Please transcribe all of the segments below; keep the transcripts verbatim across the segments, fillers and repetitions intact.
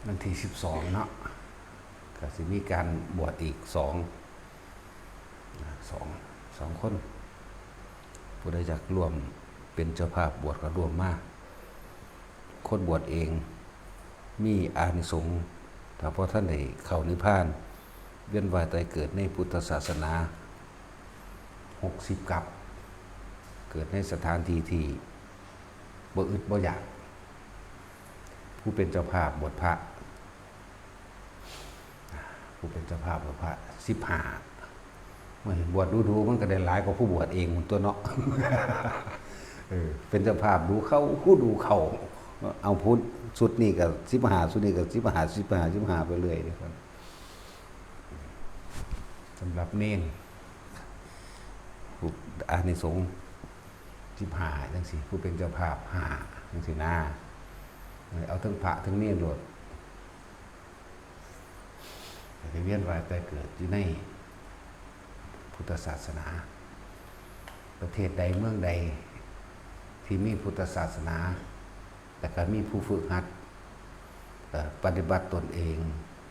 วันที่สิบสองเนาะ ก็สิมีการบวชอีกสอง สอง สองคน ผู้ใดอยากร่วมเป็นเจ้าภาพบวชก็ร่วมมา คนบวชเองมีอานิสงส์ ถ้าพอท่านได้เข้านิพพาน เวียนว่ายตายเกิดในพุทธศาสนา หกสิบ กับ เกิดในสถานที่ที่บ่อึดบ่อยาก ผู้เป็นเจ้าภาพบวชพระ ผู้เป็นเจ้าภาพบวชพระ สิบห้า เมื่อบวชดูๆ มันก็ได้หลายกว่าผู้บวชเองตัวเนาะ เออ เป็นเจ้าภาพดูเขา ผู้ดูเขา เอาพุทธชุดนี้ก็ สิบห้า ชุดนี้ก็ สิบห้า สิบห้า สิบห้า ไปเรื่อยเด้อครับ สำหรับเณร ผู้อานิสงส์ สิบห้า จังซี่ ผู้เป็นเจ้าภาพ ห้า จังซี่นะ เอาทั้งพระทั้งเณรโลด แต่เวียนว่ายตายเกิดอยู่ในพุทธศาสนา ประเทศใดเมืองใดที่มีพุทธศาสนา แต่ก็มีผู้ฝึกหัด เอ่อ ปฏิบัติตนเอง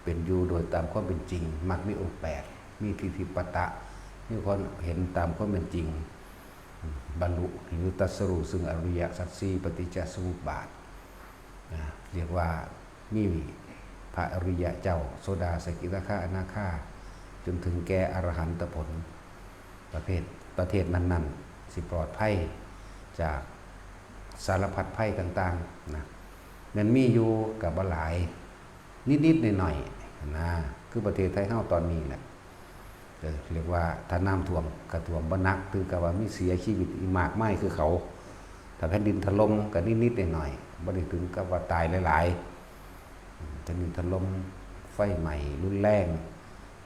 เป็นอยู่โดยตามความเป็นจริง มักมีองค์แปด มีทิฏฐิปตะ มีความเห็นตามความเป็นจริง บรรลุ หรือตรัสรู้ซึ่งอริยสัจสี่ ปฏิจจสมุปบาท นะ เรียกว่ามีพระอริยะเจ้า โสดา สกิทาคา อนาคา จนถึงแก่อรหันตผล ประเภท ประเทศนั้นๆ สิปลอดภัยจากสารพัดภัยต่างๆ นะ แม่นมีอยู่ก็บ่หลาย นิดๆ หน่อยๆ นะ คือประเทศไทยเฮาตอนนี้แหละ เออ เรียกว่าถ้าน้ำท่วมก็ท่วมบ่หนัก ถึงกับว่ามีเสียชีวิตอีกมากมายคือเขา ถ้าแผ่นดินถล่มก็นิดๆ หน่อยๆ บ่ได้ถึงกับว่าตายหลายๆ อืม แผ่นดินถล่ม ไฟไหม้รุนแรง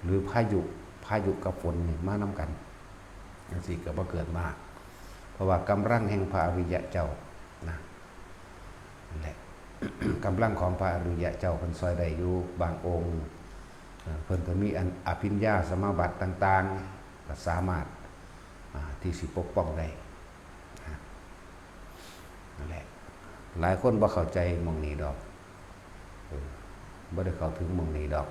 หรือพายุ พายุกับฝนนี่มานำกัน จังซี่ก็บ่เกิดมาก เพราะว่ากำลังแห่งพระอริยะเจ้านะ นั่นแหละ กำลังของพระอริยะเจ้าเพิ่นซอยได้อยู่บางองค์ เอ่อ เพิ่นก็มีอันอภิญญาสมาบัติต่างๆ ก็สามารถ อ่า ที่สิปกป้องได้นะ นั่นแหละ หลายคนบ่เข้าใจหม่องนี้ดอก เออ บ่ได้เข้าถึงหม่องนี้ดอก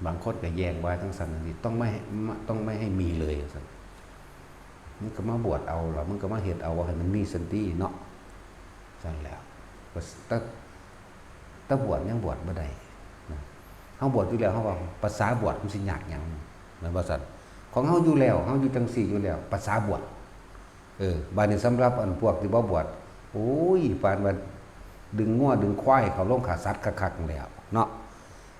บางคนก็แย้งว่าจั่งซั้นจั่งซี้ ต้องไม่ให้ ต้องไม่ให้มีเลยว่าซั่น มึงก็มาบวชเอาล่ะ มึงก็มาเฮ็ดเอาให้มันมีซั่นติเนาะ ซั่นแหล้ว แต่ แต่บวชยังบวชบ่ได้นะ เฮาบวชอยู่แล้ว เฮาว่าภาษาบวชมันสิยากหยัง แม่นบ่ซั่น ของเฮาอยู่แล้ว เฮาอยู่จั่งซี้อยู่แล้ว ภาษาบวช เออ บาดนี้สำหรับอันพวกที่บ่บวช โอ้ย ปานว่าดึงงัวดึงควายเข้าโรงฆ่าสัตว์คักๆ นั่นแหล้วเนาะ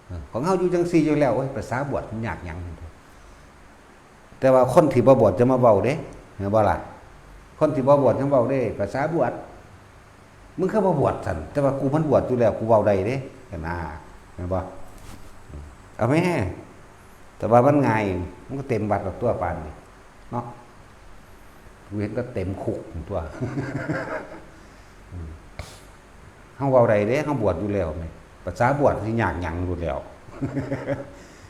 เออ ของเฮาอยู่จั่งซี้อยู่แล้ว โอ้ย ภาษาบวชมันยากหยัง แต่ว่าคนที่บ่บวชจะมาเว้าเด้ แม่นบ่ล่ะ คนที่บ่บวชจะเว้าเด้ ภาษาบวช มึงคือบ่บวชซั่น แต่ว่ากูมันบวชอยู่แล้ว กูเว้าได้เด้ หั้นนะ แม่นบ่ เอาแม่ แต่ว่ามันง่าย มันก็เต็มวัดแล้วตัวปานนี้ เนาะ กูเห็นก็เต็มคุกตัว อืม เฮาเว้าได้เด้ เฮาบวชอยู่แล้วแหม ภาษาบวชสิยากหยังอยู่แล้ว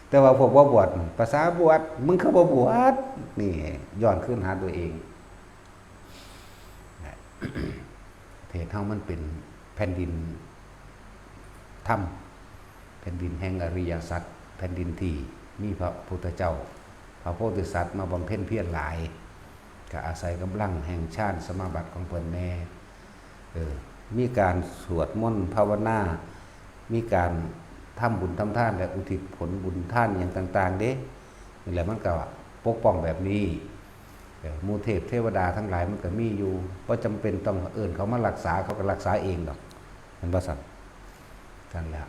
แต่ว่าพวกบ่บวช ภาษาบวช มึงคือบ่บวช นี่ ย้อนคืนหาตัวเอง ประเทศเฮามันเป็นแผ่นดินธรรม แผ่นดินแห่งอริยสัจ แผ่นดินที่มีพระพุทธเจ้า พระโพธิสัตว์มาบำเพ็ญเพียรหลาย ก็อาศัยกำลังแห่งฌานสมาบัติของเพิ่นแน่ เออ มีการสวดมนต์ภาวนา มีการทำบุญทำทาน และอุทิศผลบุญทานหยังต่างๆ เด้ นี่แหละมันก็ปกป้องแบบนี้ เออ หมู่เทพเทวดาทั้งหลายมันก็มีอยู่ บ่จำเป็นต้องเอิ้นเขามารักษา เขาก็รักษาเองดอก แม่นบ่ซั่น ซั่นแหละ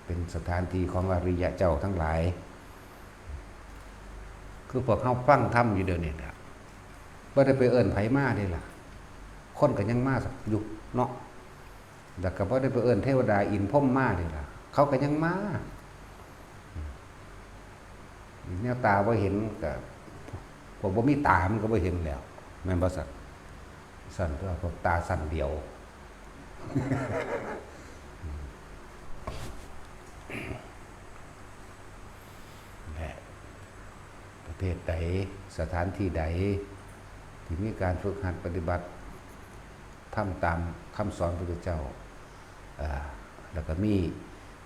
เป็นสถานที่ของอริยะเจ้าทั้งหลาย คือพวกเฮาฟังธรรมอยู่เดี๋ยวนี้แหละ บ่ได้ไปเอิ้นไผมาเด้ล่ะ คนก็ยังมาอยู่เนาะ แล้วก็บ่ได้ไปเอิ้นเทวดาอินทร์พรหมมาเด้ล่ะ เขาก็ยังมา แนวตาบ่เห็นก็ พวกบ่มีตามันก็บ่เห็นแล้ว แม่นบ่ซั่น ซั่นตัวพวกตาซั่นเดียว และประเทศใด สถานที่ใด ที่มีการฝึกหัดปฏิบัติ ทำตามคำสอนพระพุทธเจ้า เอ่อ แล้วก็มี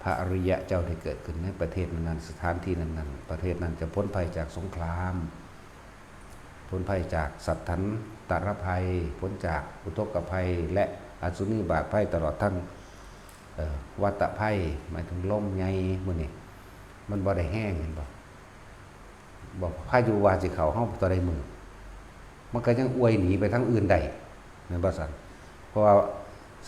พระอริยะเจ้าได้เกิดขึ้นในประเทศนั้นๆ สถานที่นั้นๆ ประเทศนั้นจะพ้นภัยจากสงคราม พ้นภัยจากสัตถันตรภัย พ้นจากอุทกภัย และอสุนิบาตภัย ตลอดทั้ง เอ่อ วัตภัย หมายถึงลมใหญ่หมู่นี้ มันบ่ได้แฮง เห็นบ่ บอกพายุว่าสิเข้าเฮาตอนใดมื้อ มันก็ยังอวยหนีไปทางอื่นได้ แม่นบ่ซั่น เพราะว่า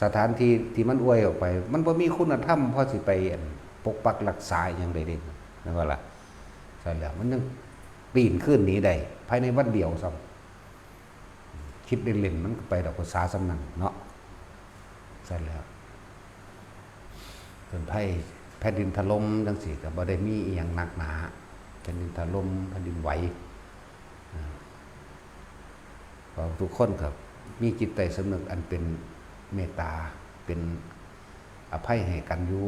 สถานที่ที่มันอวยออกไป มันบ่มีคุณธรรมพอสิไป อั่น ปกปักรักษาอิหยังได้เด้ แม่นบ่ล่ะ ซั่นแล้วมันยังปีนคืนหนีได้ ภายในวันเดียวซ้ำ คิดเล่นๆ มันก็ไปดอกภาษาส่ำนั้นเนาะ ซั่นแล้ว เป็นภัยแผ่นดินถล่มจังซี้ก็บ่ได้มีอิหยังหนักหนา แผ่นดินถล่ม แผ่นดินไหว อ่า เพราะทุกคนก็มีจิตใต้สำนึกอันเป็นเมตตา เป็นอภัยให้กันอยู่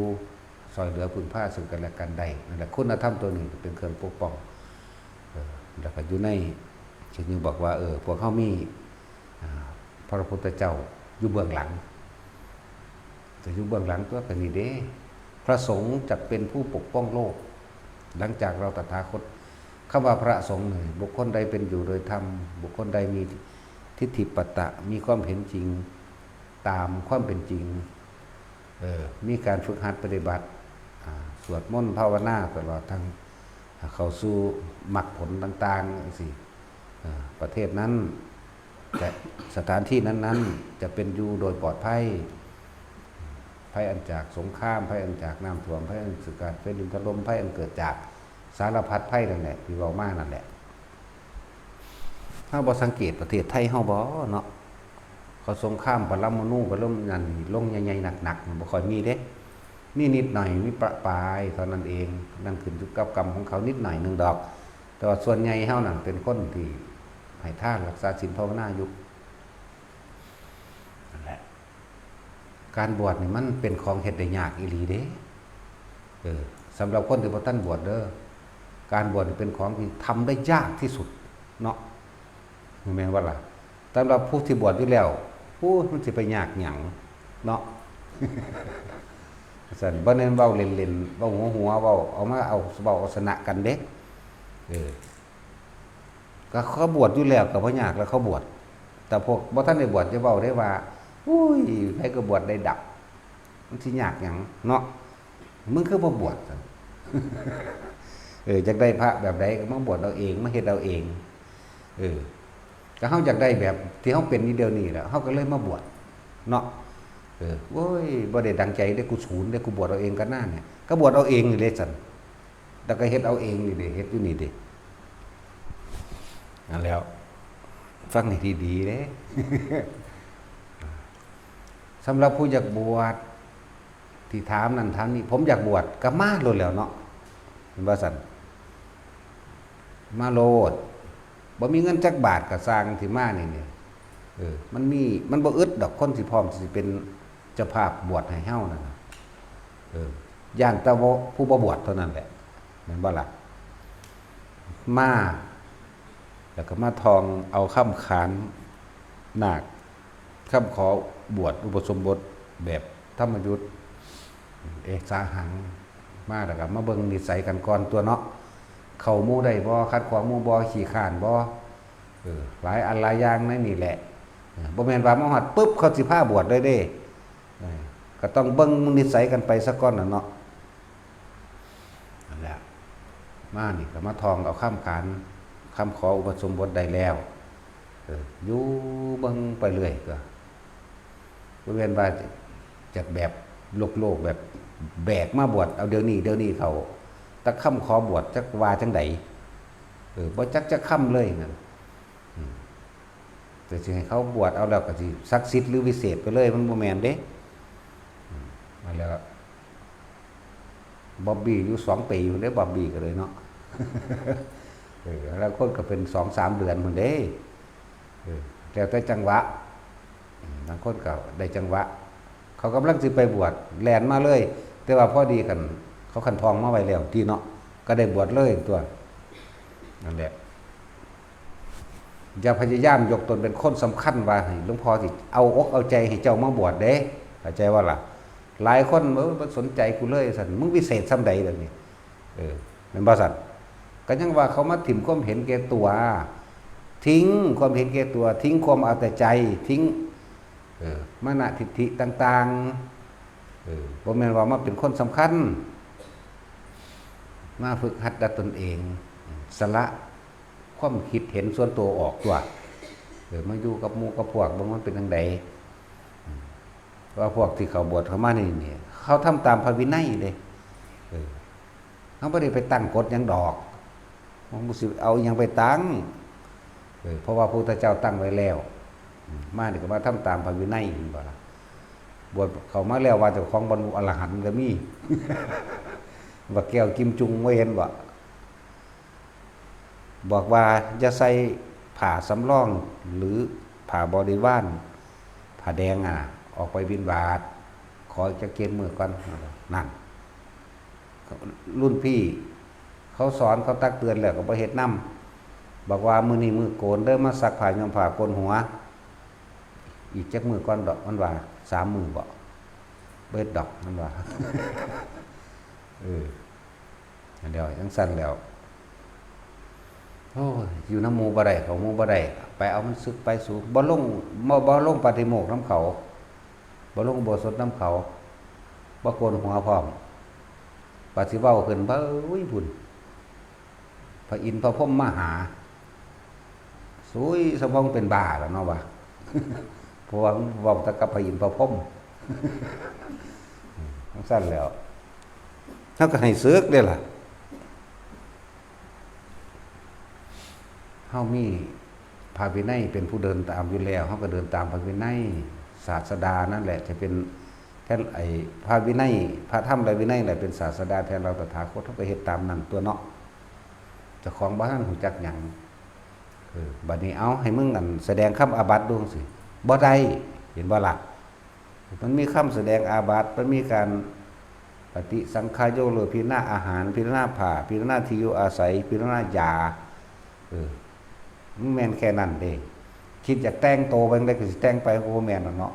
ซ่อยเหลือพึ่งพาซึ่งกันและกันได้ นั่นแหละ คุณธรรมตัวนี้เป็นเครื่องปกป้อง เออ แล้วก็อยู่ใน ที่นี่บอกว่า เออ พวกเฮามี อ่า พระพุทธเจ้าอยู่เบื้องหลัง แต่อยู่เบื้องหลังตัวก็นี่เด้ พระสงฆ์จะเป็นผู้ปกป้องโลก หลังจากเราตถาคต คำว่าพระสงฆ์นี่ บุคคลใดเป็นอยู่โดยธรรม บุคคลใดมีทิฏฐิปัตตะ มีความเห็นจริง ตามความเป็นจริง เออ มีการฝึกหัดปฏิบัติ อ่า สวดมนต์ภาวนาตลอดทั้ง เข้าสู่มรรคผลต่างๆ จังซี้ เอ่อ ประเทศนั้น จะ สถานที่นั้นๆ จะเป็นอยู่โดยปลอดภัย ภัยอันจากสงคราม ภัยอันจากน้ำท่วม ภัยอันจากแผ่นดินถล่ม ภัยอันเกิดจากสารพัดภัยนั่นแหละ ที่เว้ามานั่นแหละ เฮาบ่สังเกตประเทศไทยเฮาบ่เนาะ เขาสงครามปรมาณู ปรมาณูนั่นลงใหญ่ๆ หนักๆ บ่ค่อยมีเด้ มีนิดหน่อย มีประปรายเท่านั้นเอง นั่นขึ้นอยู่กับกรรมของเขานิดหน่อยหนึ่งดอก แต่ว่าส่วนใหญ่เฮานั่นเป็นคนที่ให้ทาน รักษาศีลภาวนาอยู่ นั่นแหละ การบวชนี่มันเป็นของเฮ็ดได้ยากอีหลีเด้ เออ สำหรับคนที่บ่ทันบวชเด้อ การบวชนี่เป็นของที่ทำได้ยากที่สุดเนาะ แม่นบ่ล่ะ สำหรับผู้ที่บวชอยู่แล้ว โอ้ มันสิไปยากหยังเนาะ ซั่น บ่แม่นเว้าเล่นๆ เว้าหัวๆ เว้าเอามา เอา เว้าเอาชนะกันเด้ เออ ก็เขาบวชอยู่แล้วก็บ่ยากแล้วเขาบวช แต่พวกบ่ทันได้บวชจะเว้าได้ว่า อุ้ย ไผก็บวชได้ดับ มันสิยากหยังเนาะ มึงคือบ่บวชซั่น เออ อยากได้พระแบบใดก็มาบวชเอาเอง มาเฮ็ดเอาเอง เออ ก็เฮาอยากได้แบบที่เฮาเป็นอยู่เดี๋ยวนี้แหละ เฮาก็เลยมาบวชเนาะ เออ โอ้ย บ่ได้ดังใจเด้ กูสูนเด้ กูบวชเอาเองก็น่าเนี่ย ก็บวชเอาเองนี่เด้ซั่น แล้วก็เฮ็ดเอาเองนี่เด้ เฮ็ดอยู่นี่เด้ นั่นแหล้ว ฟังให้ดีๆ เด้ สำหรับผู้อยากบวช ที่ถามนั่นถามนี่ ผมอยากบวช ก็มาโลดแหล้วเนาะ แม่นบ่ซั่น มาโลด บ่มีเงินจักบาทก็ซ่างที่มานี่นี่ เออ มันมี มันบ่อึดดอก คนสิพร้อมสิเป็นเจ้าภาพบวชให้เฮานั่นน่ะ เออ ย่านแต่ว่าผู้บ่บวชเท่านั้นแหละ แม่นบ่ล่ะ มา แล้วก็มาท่องเอาคำขานนาค คำขอบวชอุปสมบทแบบธรรมยุต เอสาหัง มาแล้วก็มาเบิ่งนิสัยกันก่อนตั๊วเนาะ เข้าหมู่ได้บ่ ขัดขวางหมู่บ่ ขี้คร้านบ่ เออ หลายอันหลายอย่างในนี่แหละ เออ บ่แม่นว่ามาฮอดปึ๊บเขาสิพาบวชเลยเด้ เออ ก็ต้องเบิ่งนิสัยกันไปซะก่อนน่ะเนาะ นั่นแหละ มานี่ก็มาท่องเอาคำขาน คำขออุปสมบทได้แล้ว เออ อยู่เบิ่งไปเรื่อยก็ บ่แม่นว่าจะ จะแบบโลกๆ แบบแบกมาบวชเอาเดี๋ยวนี้ เดี๋ยวนี้เขา แต่คำขอบวชจักว่าจั่งใด เออ บ่จักจักคำเลยนั่น อืม แต่สิให้เขาบวชเอาแล้วก็สิศักดิ์สิทธิ์หรือวิเศษไปเลย มันบ่แม่นเด้ อืม มาแล้ว บอบบี้อยู่สองปีอยู่เด้ บอบบี้ก็เลยเนาะ เออ แล้วคนก็เป็นสองสามเดือนพุ้นเด้ เออ แล้วแต่จังหวะ อืม บางคนก็ได้จังหวะ เขากำลังสิไปบวช แล่นมาเลย แต่ว่าพอดีกัน เขาคันท่องมาไว้แล้วติเนาะ ก็ได้บวชเลยตั๊ว นั่นแหละ อย่าพยายามยกตนเป็นคนสำคัญว่าให้หลวงพ่อสิเอาอกเอาใจให้เจ้ามาบวชเด้ เข้าใจว่าล่ะ หลายคน "เออ บ่สนใจกูเลย" ซั่น มึงวิเศษส่ำใด๋ล่ะนี่ เออ แม่นบ่ซั่น ก็ยังว่าเขามาถิ่มความเห็นแก่ตัว ทิ้งความเห็นแก่ตัว ทิ้งความเอาแต่ใจ ทิ้ง เออ มานะทิฏฐิต่างๆ เออ บ่แม่นว่ามาเป็นคนสำคัญ มาฝึกหัดด้วยตนเอง สละความคิดเห็นส่วนตัวออกตั๊ว เออ มาอยู่กับหมู่กับพวก เบิ่งมันเป็นจั่งใด ว่าพวกที่เขาบวชเข้ามานี่ นี่ เขาทำตามพระวินัยเด้ เออ เขาบ่ได้ไปตั้งกฎหยังดอก มันบ่สิเอาอิหยังไปตั้ง เออ เพราะว่าพระพุทธเจ้าตั้งไว้แล้ว อืม มานี่ก็มาทำตามพระวินัย แม่นบ่ล่ะ บวชเข้ามาแล้วว่าเจ้าของบรรลุอรหันต์ก็มี บักแก้วกิมจุงบ่เห็นบ่ บอกว่าอย่าใส่ผ้าสำรองหรือผ้าบริวาร ผ้าแดงอะ ออกไปบิณฑบาต ขอจักเจ็ดมื้อก่อน นั่น รุ่นพี่เขาสอนเขาตักเตือนแล้วก็บ่เฮ็ดนำ บอกว่ามื้อนี้มื้อโกนเด้อ มาซักผ้าย้อมผ้าโกนหัว อีกจักมื้อก่อนดอก มันว่า สามมื้อบ่ บ่เฮ็ดดอก มันว่า เออ อันเดียวจั่งซั่นแล้ว โอ้ย อยู่นำหมู่บ่ได้ เข้าหมู่บ่ได้ ไปเอามันสึกไปสู บ่ลง บ่ บ่ลงปาฏิโมกข์นำเขา บ่ลงอุโบสถนำเขา บ่โกนหัวพร้อม ปาสิเว้าขึ้น เบ้ย พุ้น พระอินทร์พระพรหมมาหา สุยสะพองเป็นบ้าแล้วเนาะวะ เพราะว่าเว้าแต่กับพระอินทร์พระพรหม จั่งซั่นแล้ว เฮาก็ให้สึกเด้ล่ะ เฮามีพระวินัยเป็นผู้เดินตามอยู่แล้ว เฮาก็เดินตามพระวินัย ศาสดานั่นแหละจะเป็นแทน ไอ้พระวินัย พระธรรมและวินัยแหละเป็นศาสดาแทนเราตถาคต เฮาก็เฮ็ดตามนั้นตั๊วเนาะ เจ้าของบ่ทันรู้จักหยัง เออ บัดนี้เอาให้มึงอันแสดงคำอาบัติดูสิ บ่ได้ เห็นบ่ล่ะ มันมีคำแสดงอาบัติ มันมีการปฏิสังขายกเลิก พิจารณาอาหาร พิจารณาผ้า พิจารณาที่อยู่อาศัย พิจารณายา เออ มันแม่นแค่นั้นเด้ คิดอยากแต่งโตไปจั่งใด๋ก็สิแต่งไป ก็บ่แม่นดอกเนาะ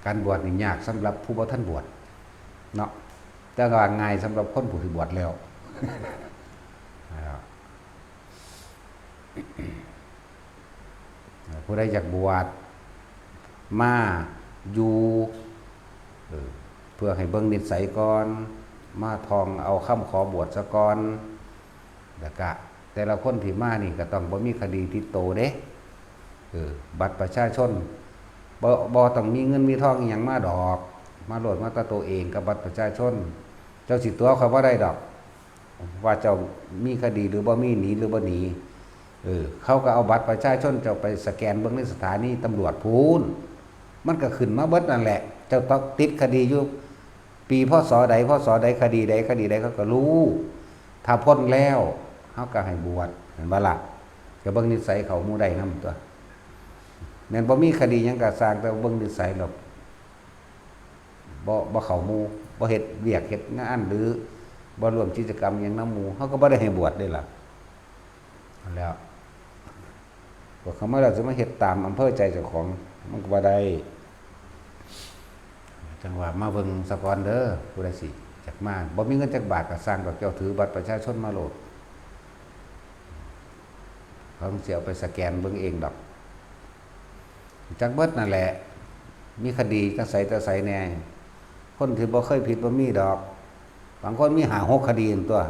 การบวชนี่ยากสำหรับผู้บ่ทันบวชเนาะ แต่ว่าง่ายสำหรับคนผู้ที่บวชแล้ว นะครับ ผู้ใดอยากบวชมาอยู่ เออ เพื่อให้เบิ่งนิสัยก่อน มาท่องเอาคำขอบวชซะก่อน แล้วก็แต่ละคนที่มานี่ก็ต้องบ่มีคดีติดโตเด้ เออ บัตรประชาชน บ่ บ่ต้องมีเงินมีทองอิหยังมาดอก มาโลดมาแต่โตเองกับบัตรประชาชน เจ้าสิตั๋วข้อยบ่ได้ดอก ว่าเจ้ามีคดีหรือบ่มี หนีหรือบ่หนี เออ เขาก็เอาบัตรประชาชนเจ้าไปสแกนเบิ่งในสถานีตำรวจพู้น มันก็ขึ้นมาเบิดนั่นแหละ เจ้าต้องติดคดีอยู่ ปี พ.ศ. ใด พ.ศ. ใด คดีใด คดีใด เขาก็รู้ ถ้าพ้นแล้ว เขาก็ให้บวช เห็นบ่ล่ะ ก็เบิ่งนิสัยเขาหมู่ได้นำตั๊ว แม่นบ่มีคดีหยังก็ซ่าง แต่เบิ่งนิสัยแล้ว บ่ บ่เข้าหมู่ บ่เฮ็ดเวียกเฮ็ดงาน หรือบ่ร่วมกิจกรรมหยังนำหมู่ เขาก็บ่ได้ให้บวชเด้ล่ะ นั่นแหล้ว บวชเข้ามาแล้วสิมาเฮ็ดตามอำเภอใจเจ้าของ มันก็บ่ได้ จั่งว่ามาเบิ่งซะก่อนเด้อ ผู้ใดสิอยากมา บ่มีเงินจักบาทก็ซ่างดอก เจ้าถือบัตรประชาชนมาโลด เขาสิเอาไปสแกนเบิ่งเองดอก จักเบิดนั่นแหละ มีคดีจั่งใสจั่งใสแน่ คนที่บ่เคยผิดบ่มีดอก บางคนมีห้าหกคดีนั่นตั๊ว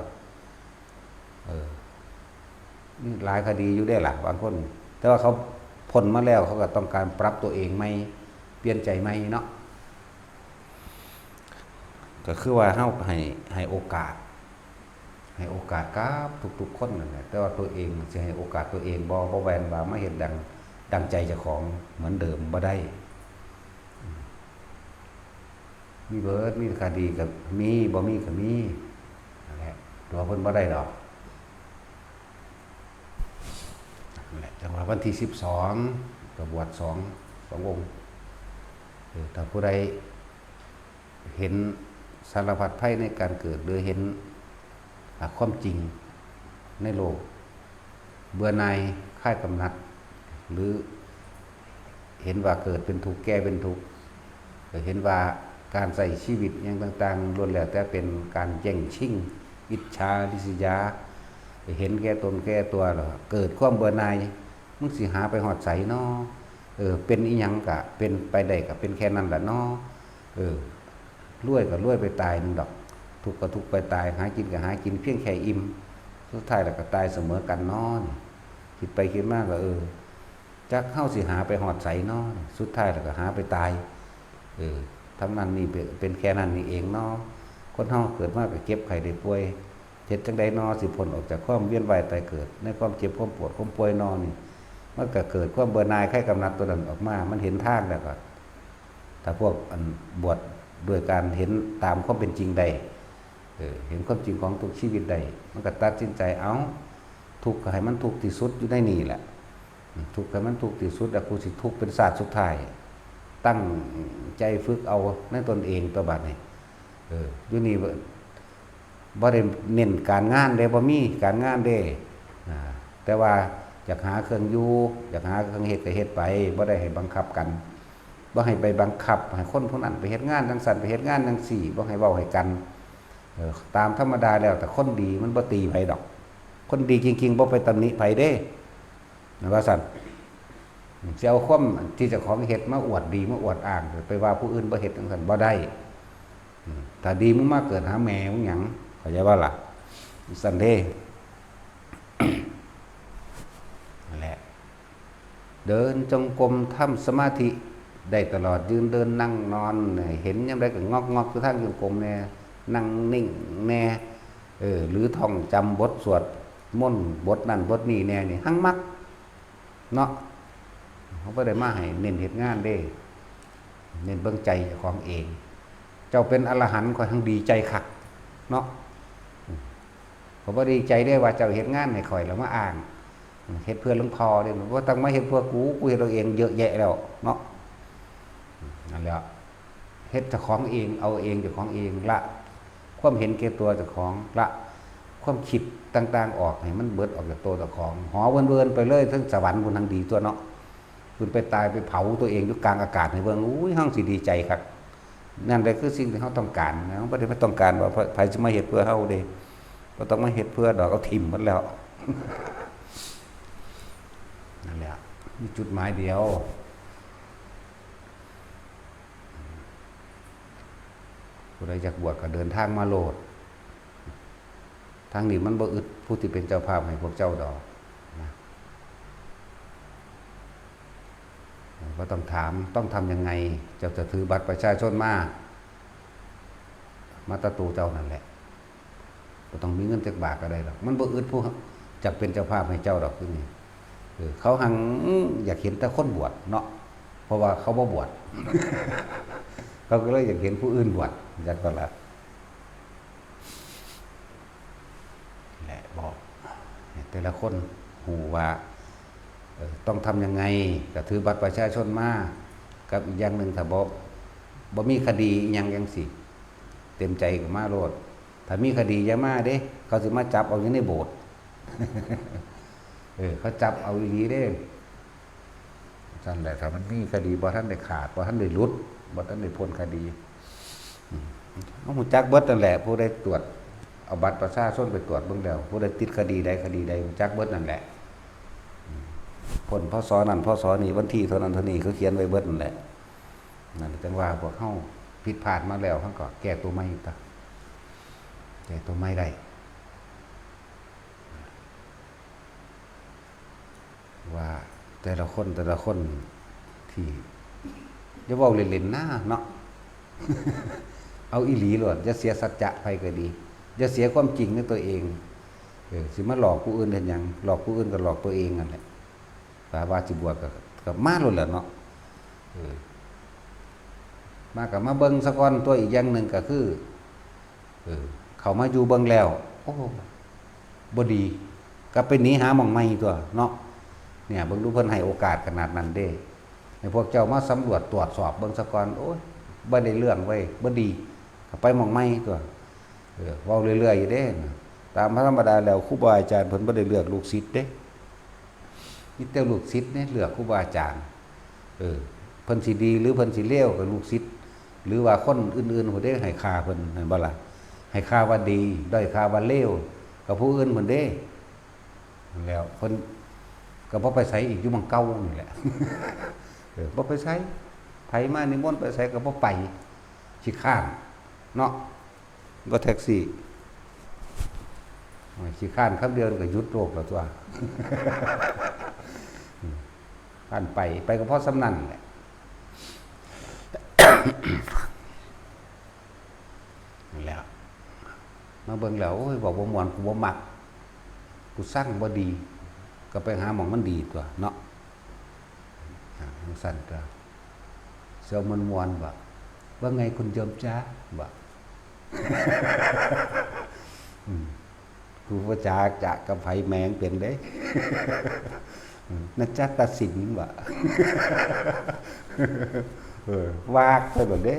เออ มีหลายคดีอยู่เด้ล่ะ บางคน แต่ว่าเขาพ้นมาแล้ว เขาก็ต้องการปรับตัวเองใหม่ เปลี่ยนใจใหม่เนาะ ก็คือว่าเฮาให้ ให้โอกาส ให้โอกาสกับทุกๆคนนั่นแหละ แต่ว่าตัวเองสิให้โอกาสตัวเองบ่ บ่แม่นว่ามาเฮ็ดดัง ดังใจเจ้าของเหมือนเดิมบ่ได้ มีเบิด มีคดีก็มี บ่มีก็มี นั่นแหละ ตั๋วเพิ่นบ่ได้ดอก นั่นแหละ จั่งว่าวันที่สิบสองก็บวชสอง สององค์ เออ ถ้าผู้ใดเห็นสารพัดภัยในการเกิด หรือเห็น หาความจริงในโลก เบื่อหน่ายคลายกำหนัด หรือเห็นว่าเกิดเป็นทุกข์แก่เป็นทุกข์ เห็นว่าการใช้ชีวิตอย่างต่างๆล้วนแล้วแต่เป็นการแย่งชิง อิจฉาริษยา เห็นแก่ตนแก่ตัวแล้วเกิดความเบื่อหน่าย มึงสิหาไปฮอดไสน้อ เออ เป็นอีหยังกะเป็นไปได้กะเป็นแค่นั้นแหละน้อ เออ รวยก็รวยไปตายหนึ่งดอก ทุกข์ก็ทุกข์ไปตาย หากินก็หากินเพียงแค่อิ่ม สุดท้ายแล้วก็ตายเสมอกันน้อ คิดไปคิดมาก็ เออ จักเฮาสิหาไปฮอดไสน้อ สุดท้ายแล้วก็หาไปตาย เออ ทำนั้นนี่เป็นเป็นแค่นั้นนี่เองน้อ คนเฮาเกิดมาก็เจ็บไข้ได้ป่วย เฮ็ดจั่งใดน้อสิพ้นออกจากความเวียนว่ายตายเกิด ในความเจ็บความปวดความป่วยน้อนี่ มันก็เกิดความเบื่อหน่ายคลายกำหนัดตัวนั้นออกมา มันเห็นทางแล้วก็ ถ้าพวกอันบวชด้วยการเห็นตามความเป็นจริงได้ เออ เห็นความจริงของทุกชีวิตได้ มันก็ตัดสินใจ เอา ทุกข์ก็ให้มันทุกข์ที่สุดอยู่ในนี่แหละ ทุกข์ให้มันทุกข์ที่สุด แล้วกูสิทุกข์เป็นชาติสุดท้าย ตั้งใจฝึกเอาในตนเองตัวบัดนี้ เออ อยู่นี่บ่ บ่ได้เน้นการงานเด้ บ่มีการงานเด้ อ่า แต่ว่าอยากหาเครื่องอยู่ อยากหาเครื่องเฮ็ดก็เฮ็ดไป บ่ได้ให้บังคับกัน บ่ให้ไปบังคับให้คนผู้นั้นไปเฮ็ดงานจั่งซั้น ไปเฮ็ดงานจั่งซี้ บ่ให้เว้าให้กัน เออ ตามธรรมดาแล้ว แต่คนดีมันบ่ตีไผดอก คนดีจริงๆ บ่ไปตำหนิไผเด้ ว่าซั่น สิเอาความที่เจ้าของเฮ็ดมาอวดดีมาอวดอ้าง ไปว่าผู้อื่นบ่เฮ็ดจั่งซั้นบ่ได้ อืม ถ้าดีมึงมาเกิดหาแม่มึงหยัง เข้าใจบ่ล่ะ ซั่นเด้ นั่นแหละ เดินจงกรมทำสมาธิได้ตลอด ยืนเดินนั่งนอน เห็นยามใดก็งอกๆอยู่ทางจงกรมแน่ นั่งนิ่งแน่ เออ หรือท่องจำบทสวดมนต์บทนั้นบทนี้แน่นี่ หังมัก เนาะ เขาบ่ได้มาให้เน้นเฮ็ดงานเด้ เน้นเบิ่งใจเจ้าของเอง เจ้าเป็นอรหันต์ ข้อยหังดีใจคัก เนาะ ข้อยบ่ดีใจเด้ว่าเจ้าเฮ็ดงานให้ข้อยแล้วมาอ้าง เฮ็ดเพื่อหลวงพ่อเด้ บ่ต้องมาเฮ็ดเพื่อกู กูเฮ็ดเอาเองเยอะแยะแล้ว เนาะ นั่นแหละ เฮ็ดเจ้าของเอง เอาเองเจ้าของเอง ละความเห็นแก่ตัวเจ้าของ ละความคิดต่างๆออก ให้มันเบิดออกจากตัวเจ้าของ หอเวินๆไปเลย เทิงสวรรค์พุ้นหังดีตัวเนาะ พุ้นไปตายไปเผาตัวเองอยู่กลางอากาศให้เบิ่ง อุ้ย หังสิดีใจคัก นั่นแหละคือสิ่งที่เฮาต้องการนะ เฮาบ่ได้มาต้องการว่าไผ ไผสิมาเฮ็ดเพื่อเฮาเด้ บ่ต้องมาเฮ็ดเพื่อดอก เอาถิ่มหมดแล้ว นั่นแหละ มีจุดหมายเดียว ผู้ใดอยากบวชก็เดินทางมาโลด ทางนี้มันบ่อึดผู้ที่เป็นเจ้าภาพให้พวกเจ้าดอกนะ บ่ต้องถาม ต้องทำยังไง เจ้าจะถือบัตรประชาชนมา มาแต่ตัวเจ้านั่นแหละ บ่ต้องมีเงินจักบาทก็ได้ดอก มันบ่อึดผู้จักเป็นเจ้าภาพให้เจ้าดอก คือนี่ เออ เขาหังอยากเห็นแต่คนบวชเนาะ เพราะว่าเขาบ่บวช เขาก็เลยอยากเห็นผู้อื่นบวช จักก็ละ แหละบอกให้แต่ละคนฮู้ว่า เอ่อ ต้องทำยังไง ก็ถือบัตรประชาชนมา กับอีกอย่างหนึ่ง ถ้าบ่ บ่มีคดีอิหยังจั่งซี้ เต็มใจก็มาโลด ถ้ามีคดีอย่ามาเด้ เขาสิมาจับเอาอยู่ในโบสถ์ เออ เขาจับเอาอีหลีเด้ ซั่นแหละ ถ้ามันมีคดี บ่ทันได้ขาด บ่ทันได้หลุด บ่ทันได้พ้นคดี อืม เฮาฮู้จักเบิดนั่นแหละ ผู้ใดตรวจ เอาบัตรประชาชนไปตรวจเบิ่งแล้ว ผู้ใดติดคดีใดคดีใด ฮู้จักเบิดนั่นแหละ อืม พ้น พ.ศ. นั้น พ.ศ. นี้ วันที่เท่านั้นเท่านี้ เขาเขียนไว้เบิดนั่นแหละ นั่นจั่งว่าพวกเฮาผิดพลาดมาแล้ว เฮาก็แก้ตัวใหม่ตะ แก้ตัวใหม่ได้ ว่าแต่ละคน แต่ละคนที่ อย่าเว้าเล่นๆนะเนาะ เอาอีหลีโลด อย่าเสียสัจจะไผก็ดี อย่าเสียความจริงในตัวเอง เออ สิมาหลอกผู้อื่นเฮ็ดหยัง หลอกผู้อื่นก็หลอกตัวเองนั่นแหละ ถ้าว่าสิบวชก็ ก็มาโลดแหละเนาะ เออ มาก็มาเบิ่งซะก่อน ตัวอีกอย่างหนึ่งก็คือ เออ เข้ามาอยู่เบิ่งแล้ว โอ้ บ่ดี ก็ไปหนีหาหม่องใหม่ตัวเนาะ เนี่ย เบิ่งดูเพิ่นให้โอกาสขนาดนั้นเด้ ให้พวกเจ้ามาสำรวจตรวจสอบเบิ่งซะก่อน โอ้ย บ่ได้เรื่องเว้ย บ่ดี ก็ไปหม่องใหม่ตัว เออ เว้าเรื่อยๆอยู่เด้นะ ตามธรรมดาแล้วครูบาอาจารย์เพิ่นบ่ได้เลือกลูกศิษย์เด้ มีแต่ลูกศิษย์เนี่ยเลือกครูบาอาจารย์ เออ เพิ่นสิดีหรือเพิ่นสิเลวก็ลูกศิษย์ หรือว่าคนอื่นๆผู้ใดให้ค่าเพิ่น แม่นบ่ล่ะ ให้ค่าว่าดี ด้อยค่าว่าเลว ก็ผู้อื่นเพิ่นเด้ แล้วเพิ่นก็บ่ไปไสอีก อยู่หม่องเก่านี่แหละ เออ บ่ไปไส ไผมานิมนต์ไปไสก็บ่ไป ขี้คร้านเนาะ รถแท็กซี่ โอ้ย ขี้คร้านคำเดียวก็หยุดโลกแล้วตั๊ว คร้านไป ไปก็พอส่ำนั้นแหละ นั่นแหละ มาเบิ่งแล้ว โอ้ย เว้าบ่ม่วน กูบ่มัก กูซังบ่ดี ก็ไปหาหม่องมันดีตั๊วเนาะ อ่า จั่งซั้นตั๊ว เสียวม่วนๆ บ่ ว่าไงคุณโยมจ๊ะ บ่ อืม กูบ่จักจะกับไผแหมงเป็นเด้ อืม นะจ๊ะตาสิน บ่ เออ วากไปโลดเด้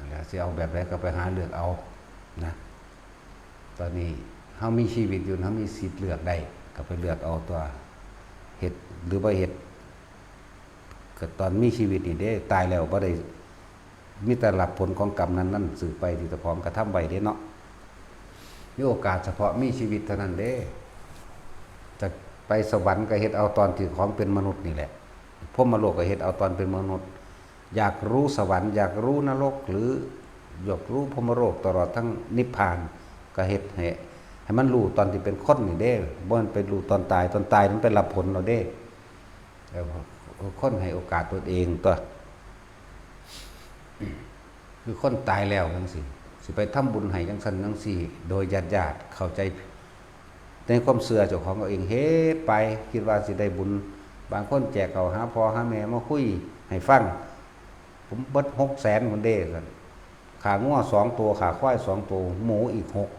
แล้วสิเอาแบบใดก็ไปหาเลือกเอานะ ตอนนี้เฮามีชีวิตอยู่ เฮามีสิทธิ์เลือกได้ ก็ไปเลือกเอาตั๊ว เฮ็ดหรือบ่เฮ็ด ก็ตอนมีชีวิตนี่เด้ ตายแล้วบ่ได้ มีแต่รับผลของกรรมนั้นๆ สืบไปที่เจ้าของกระทำไว้เด้เนาะ มีโอกาสเฉพาะมีชีวิตเท่านั้นเด้ จะไปสวรรค์ก็เฮ็ดเอาตอนที่ของเป็นมนุษย์นี่แหละ พรหมโลกก็เฮ็ดเอาตอนเป็นมนุษย์ อยากรู้สวรรค์ อยากรู้นรก หรืออยากรู้พรหมโลก ตลอดทั้งนิพพาน ก็เฮ็ดให้ ให้มันรู้ตอนที่เป็นคนนี่เด้ บ่แม่นไปรู้ตอนตาย ตอนตายมันไปรับผลแล้วเด้ เออ คนให้โอกาสตนเองตั๊ว คือคนตายแล้วจั่งซี้ สิไปทำบุญให้จั่งซั้นจั่งซี้ โดยญาติๆ เข้าใจในความเชื่อเจ้าของเอาเอง เฮ็ดไป คิดว่าสิได้บุญ บางคนแจกข้าวหาพ่อหาแม่มาคุยให้ฟัง ผมเบิดหกแสนพุ้นเด้ ซั่น ฆ่างัวสองตัว ฆ่าควายสองตัว หมูอีกหก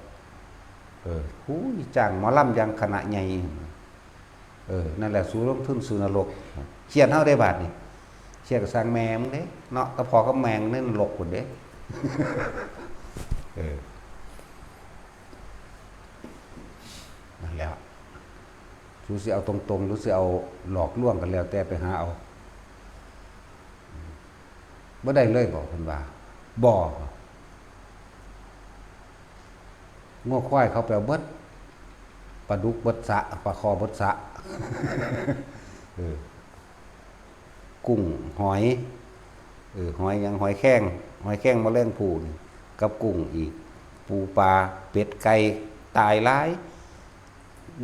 เออ หูย จ้างหมอลำอย่างคณะใหญ่ เออ นั่นแหละ สูลงทุนสู่นรก เครียดเฮาเด้บาดนี้ เครียดก็ซ่างแม่มึงเด้เนาะ กับพ่อกับแม่มึงในนรกพุ้นเด้ เออ นั่นแหละ สูสิเอาตรงๆ หรือสิเอาหลอกลวงก็แล้วแต่ไปหาเอา บ่ได้เลยบ่ เพิ่นว่า บ่ งัวควายเขาไปเอาเบิด ปลาดุกเบิดสระ ปลาข่อเบิดสระ เออ กุ้ง หอย เออ หอยหยัง หอยแครง หอยแครงแมลงภู่นี่ กับกุ้งอีก ปูปลา เป็ดไก่ ตายหลาย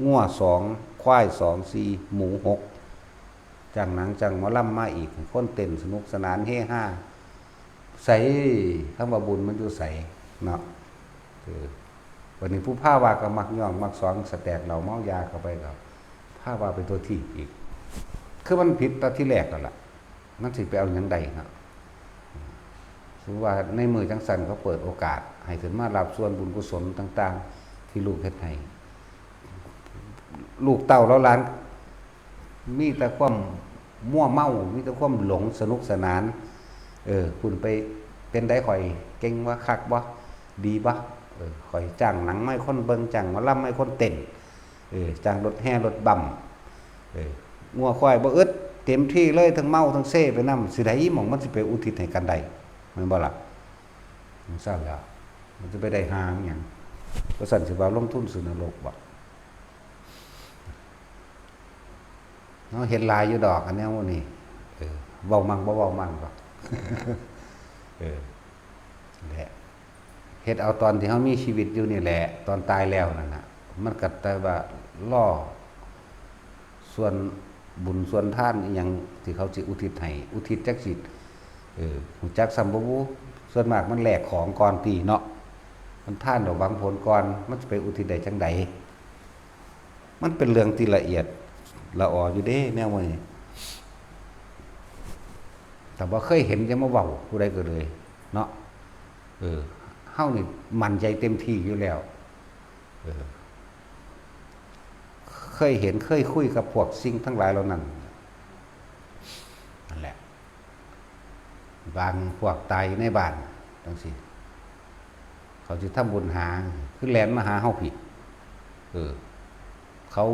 งัวสอง ควายสอง สี่ หมูหก จ้างหนังจ้างหมอลำมาอีก คนเต้นสนุกสนานเฮฮา ไส คำว่าบุญมันอยู่ไสเนาะ เออ บัดนี้ผู้พาว่าก็มักย่องมักสอง สแตกเหล้าเมายาเข้าไปก็พาว่าเป็นตัวทีบอีก คือมันผิดตั้งแต่ทีแรกแล้วล่ะ มันสิไปเอาหยังได้เนาะ สมมุติว่าในมื้อจั่งซั้นเขาเปิดโอกาสให้ขึ้นมารับส่วนบุญกุศลต่างๆ ที่ลูกเฮ็ดให้ ลูกเต้าเหล่าหลาน มีแต่ความมั่วเมา มีแต่ความหลงสนุกสนาน เออ คุณไปเป็นไดข่อยเก่งบ่ คักบ่ ดีบ่ เออ ข่อยจ้างหนังมาให้คนเบิ่ง จ้างหมอลำมาให้คนเต้น เออ จ้างรถแห่รถบัม เออ งัวควายบ่อึด เต็มที่เลย ทั้งเมาทั้งเซไปนำ สิได้หม่องมันสิไปอุทิศให้กันได้ แม่นบ่ล่ะ มันซั่นแล้ว มันจะไปได้หาหยัง บ่ซั่นสิว่าลงทุนสู่นรกบ่ เนาะ เห็นหลายอยู่ดอกอันแนวนี้ เออ เว้ามั่งบ่เว้ามั่งดอก เออ แหละ เฮ็ดเอาตอนที่เฮามีชีวิตอยู่นี่แหละ ตอนตายแล้วนั่นน่ะ มันก็แต่ว่ารอส่วนบุญส่วนทานอิหยังที่เขาสิอุทิศให้ อุทิศจักสิ เออ ฮู้จักซ้ำบ่บุ ส่วนมากมันแลกของก่อนติเนาะ มันทานดอกหวังผลก่อน มันสิไปอุทิศได้จั่งใด มันเป็นเรื่องที่ละเอียดละอออยู่เด้ แนวนี้ แต่บ่เคยเห็นจะมาเว้าผู้ใดก็เลย เนาะ เออ เฮานี่มั่นใจเต็มที่อยู่แล้ว เออ เคยเห็นเคยคุยกับพวกสิ่งทั้งหลายเหล่านั้น นั่นแหละ บางพวกตายอยู่ในบ้านจั่งซี้ เขาสิทำบุญหา คือแล่นมาหาเฮาพี้ เออ เขา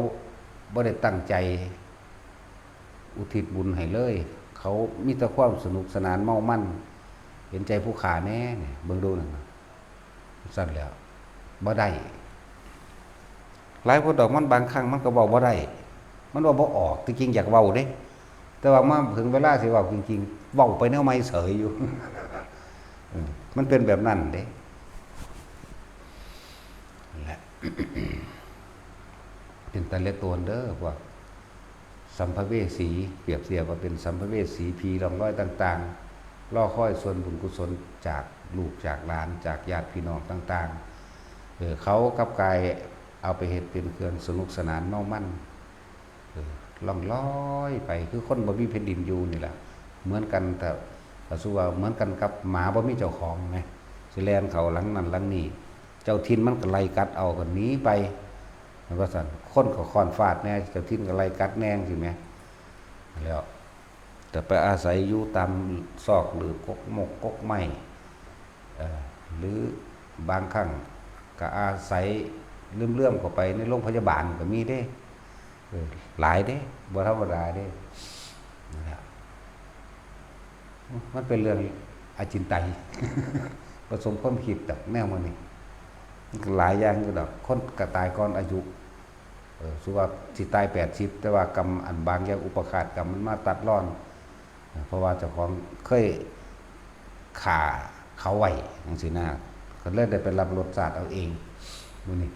บ่ได้ตั้งใจอุทิศบุญให้เลย เขามีแต่ความสนุกสนานเมามัน เห็นใจผู้ข้าแหน่เนี่ย เบิ่งดูนั่นน่ะ ซั่นแหล้ว บ่ได้ หลายคนดอก มันบางครั้งมันก็เว้าบ่ได้ มันเว้าบ่ออก ที่จริงอยากเว้าเด้ แต่ว่ามาถึงเวลาสิเว้าจริงๆ เว้าไปแนวใหม่เสยอยู่ เออ มันเป็นแบบนั้นเด้ นั่นแหละ เป็นตาเหลือโตนเด้อพวกสัมภเวสี เปรียบเทียบว่าเป็นสัมภเวสี ผีร่องรอยต่างๆ รอคอยส่วนบุญกุศลจากลูกจากหลาน จากญาติพี่น้องต่างๆ เออ เขากลับกลายเอาไปเฮ็ดเป็นเครื่องสนุกสนานเมามัน เออ ล่องลอยไป คือคนบ่มีแผ่นดินอยู่นี่แหละ เหมือนกัน แต่ ก็สู้ว่าเหมือนกันกับหมาบ่มีเจ้าของนะ สิแล่นเข้าหลังนั่นหลังนี่ เจ้าถิ่นมันก็ไล่กัดเอา ก็หนีไป มันว่าซั่น คนก็ค้อนฟาดแหน่ เจ้าถิ่นก็ไล่กัดแหน่จังซี้แหม แล้ว แต่ไปอาศัยอยู่ตามซอกหลืบกกมกกกไม้ เอ่อ หรือบางครั้งก็อาศัยเลื่อมๆเข้าไปในโรงพยาบาลก็มีเด้ เออ หลายเด้ บ่ธรรมดาเด้ นั่นแหละ มันเป็นเรื่องอจินไตย ผสมความคิดดอกแนวมื้อนี้ มันก็หลายอย่างอยู่ดอก คนก็ตายก่อนอายุ เออ สมมุติว่าสิตายแปดสิบ แต่ว่ากรรมอันบางอย่างอุปาทานกรรมมันมาตัดรอน เออ เพราะว่าเจ้าของเคยฆ่าเขาไว้จังซี้นะ ก็เลยได้ไปรับรสชาติเอาเอง มื้อนี้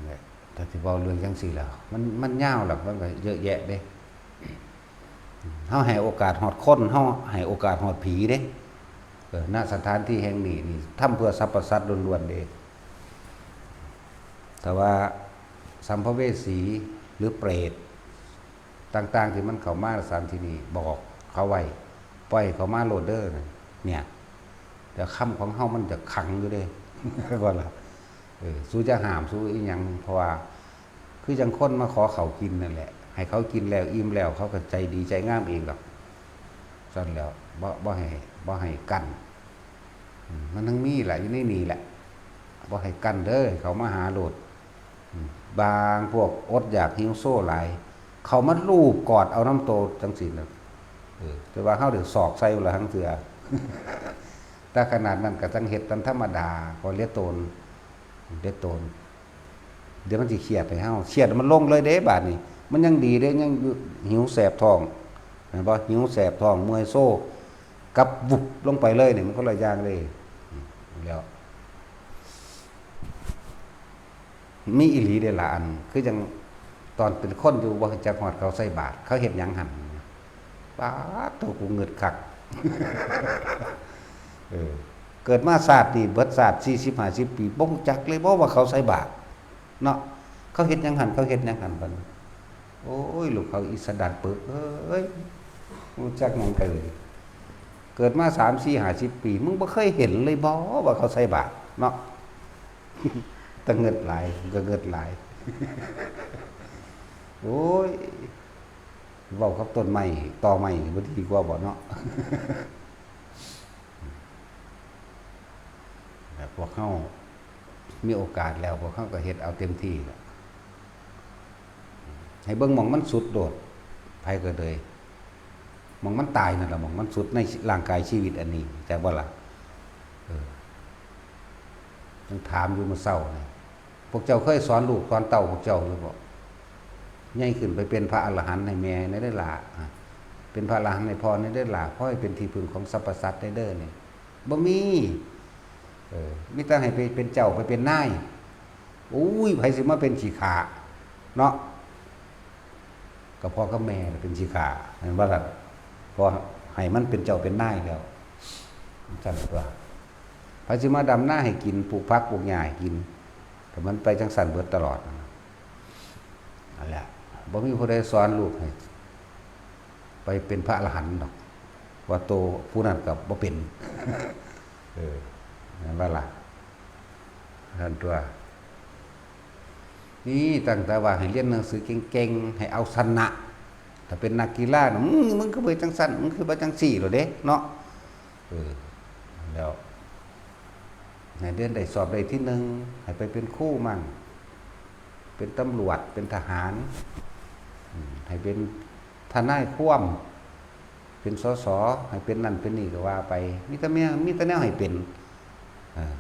เนี่ย ถ้าสิเว้าเรื่องจังซี้แล้ว มัน มันยาวหรอก มันก็เยอะแยะเด้ เฮาให้โอกาสฮอดคน เฮาให้โอกาสฮอดผีเด้ เออ ณ สถานที่แห่งนี้นี่ ทำเพื่อสรรพสัตว์ล้วนๆเด้ แต่ว่าสัมภเวสีหรือเปรตต่างๆ ที่มันเข้ามาสถานที่นี้ บอกเขาไว้ ปล่อยเขามาโลดเด้อ เนี่ย แต่คำของเฮามันจะขังอยู่เด้ ว่าล่ะ เออ สู้จะห้าม สู้อีหยัง เพราะว่า คือจั่งคนมาขอข้าวกินนั่นแหละ ให้เขากินแล้วอิ่มแล้ว เขาก็ใจดีใจงามเองดอก ซั่นแหล้ว บ่ บ่ให้ บ่ให้กั้น อืม มันทั้งมีแหละ อยู่ในนี่แหละ บ่ให้กั้นเด้อ เขามาหาโลด อืม บางพวกอดอยากหิวโซหลาย เขามาลูบกอดเอานำโตจังซี้นะ เออ แต่ว่าเฮาได้สอกใส่ละหังเทื่อ แต่ขนาดนั้นก็จั่งเฮ็ดตามธรรมดา ก็เหลือโตน เหลือโตน เดี๋ยวมันสิเครียดให้เฮา เครียดมันลงเลยเด้บาดนี้ มันยังดีเด้ ยังอยู่ หิวแสบท้อง เห็นบ่ หิวแสบท้อง เมื่อยโซ กับวุบลงไปเลยนี่ มันคนละอย่างเลย อืม แล้ว มีอีหลีเด้ล่ะ อัน คือจั่งตอนเป็นคนอยู่บ่รู้จักฮอดเขาใส่บาตร เขาเฮ็ดหยังหั่น ป๊าดโธ่ กูงึดคัก เออ เกิดมาชาตินี้เบิดชาติ สี่สิบห้าสิบปี บ่รู้จักเลยบ่ว่าเขาใส่บาตร เนาะ เขาเฮ็ดหยังหั่น เขาเฮ็ดหยังหั่น บัดนี้ โอ้ย ลูกเขาอีสะดัดปึกเอ้ย รู้จักหยังกันเลย เกิดมา สาม สี่ ห้าสิบ ปี มึงบ่เคยเห็นเลยบ่ว่าเขาใส่บาตร เนาะ แต่เงิดหลาย ก็เงิดหลาย โอ้ย เว้ากับต้นไม้ ตอไม้นี่บ่ดีกว่าบ่เนาะ พวกเฮามีโอกาสแล้ว พวกเฮาก็เฮ็ดเอาเต็มที่ล่ะ ให้เบิ่งหม่องมันสุดโลด ไผก็เลย หม่องมันตายนั่นล่ะ หม่องมันสุดในร่างกายชีวิตอันนี้ จักบ่ล่ะ เออ ยังถามอยู่มื้อเช้านี่ พวกเจ้าเคยสอนลูกสอนเต้าพวกเจ้าอยู่บ่ ใหญ่ขึ้นไปเป็นพระอรหันต์ให้แม่แหน่เด้อหล่า เป็นพระอรหันต์ให้พ่อแหน่เด้อหล่า พ่อให้เป็นที่พึ่งของสรรพสัตว์แหน่เด้อนี่ บ่มี เออ มีแต่ให้ไปเป็นเจ้าไปเป็นนาย อุ้ย ไผสิมาเป็นขี้ข้าเนาะ ก็พ่อกับแม่น่ะเป็นขี้ข้า แม่นบ่ล่ะ พอให้มันเป็นเจ้าเป็นนายแล้ว ซั่นตัว ไผสิมาดำนาให้กิน ปลูกผักปลูกหญ้าให้กิน ก็มันไปจั่งซั่นเบิดตลอดนั่นล่ะ นั่นแหละ บ่มีผู้ใดสอนลูกให้ไปเป็นพระอรหันต์ดอก ว่าโตผู้นั้นก็บ่เป็น เออ แม่นบ่ล่ะ ซั่นตัว นี่ตั้งแต่ว่าให้เรียนหนังสือเก่งๆ ให้เอาชนะ ถ้าเป็นนักกีฬาน่ะ มึง มึงคือบ่จั่งซั่น มึงคือบ่จั่งซี่โลดเด้เนาะ เออ แล้ว ให้เรียนได้สอบได้ที่หนึ่ง ให้ไปเป็นครูมั่ง เป็นตำรวจ เป็นทหาร อืม ให้เป็นทนายความ เป็น สส ให้เป็นนั่นเป็นนี่ก็ว่าไป มีแต่แนว มีแต่แนวให้เป็น เออ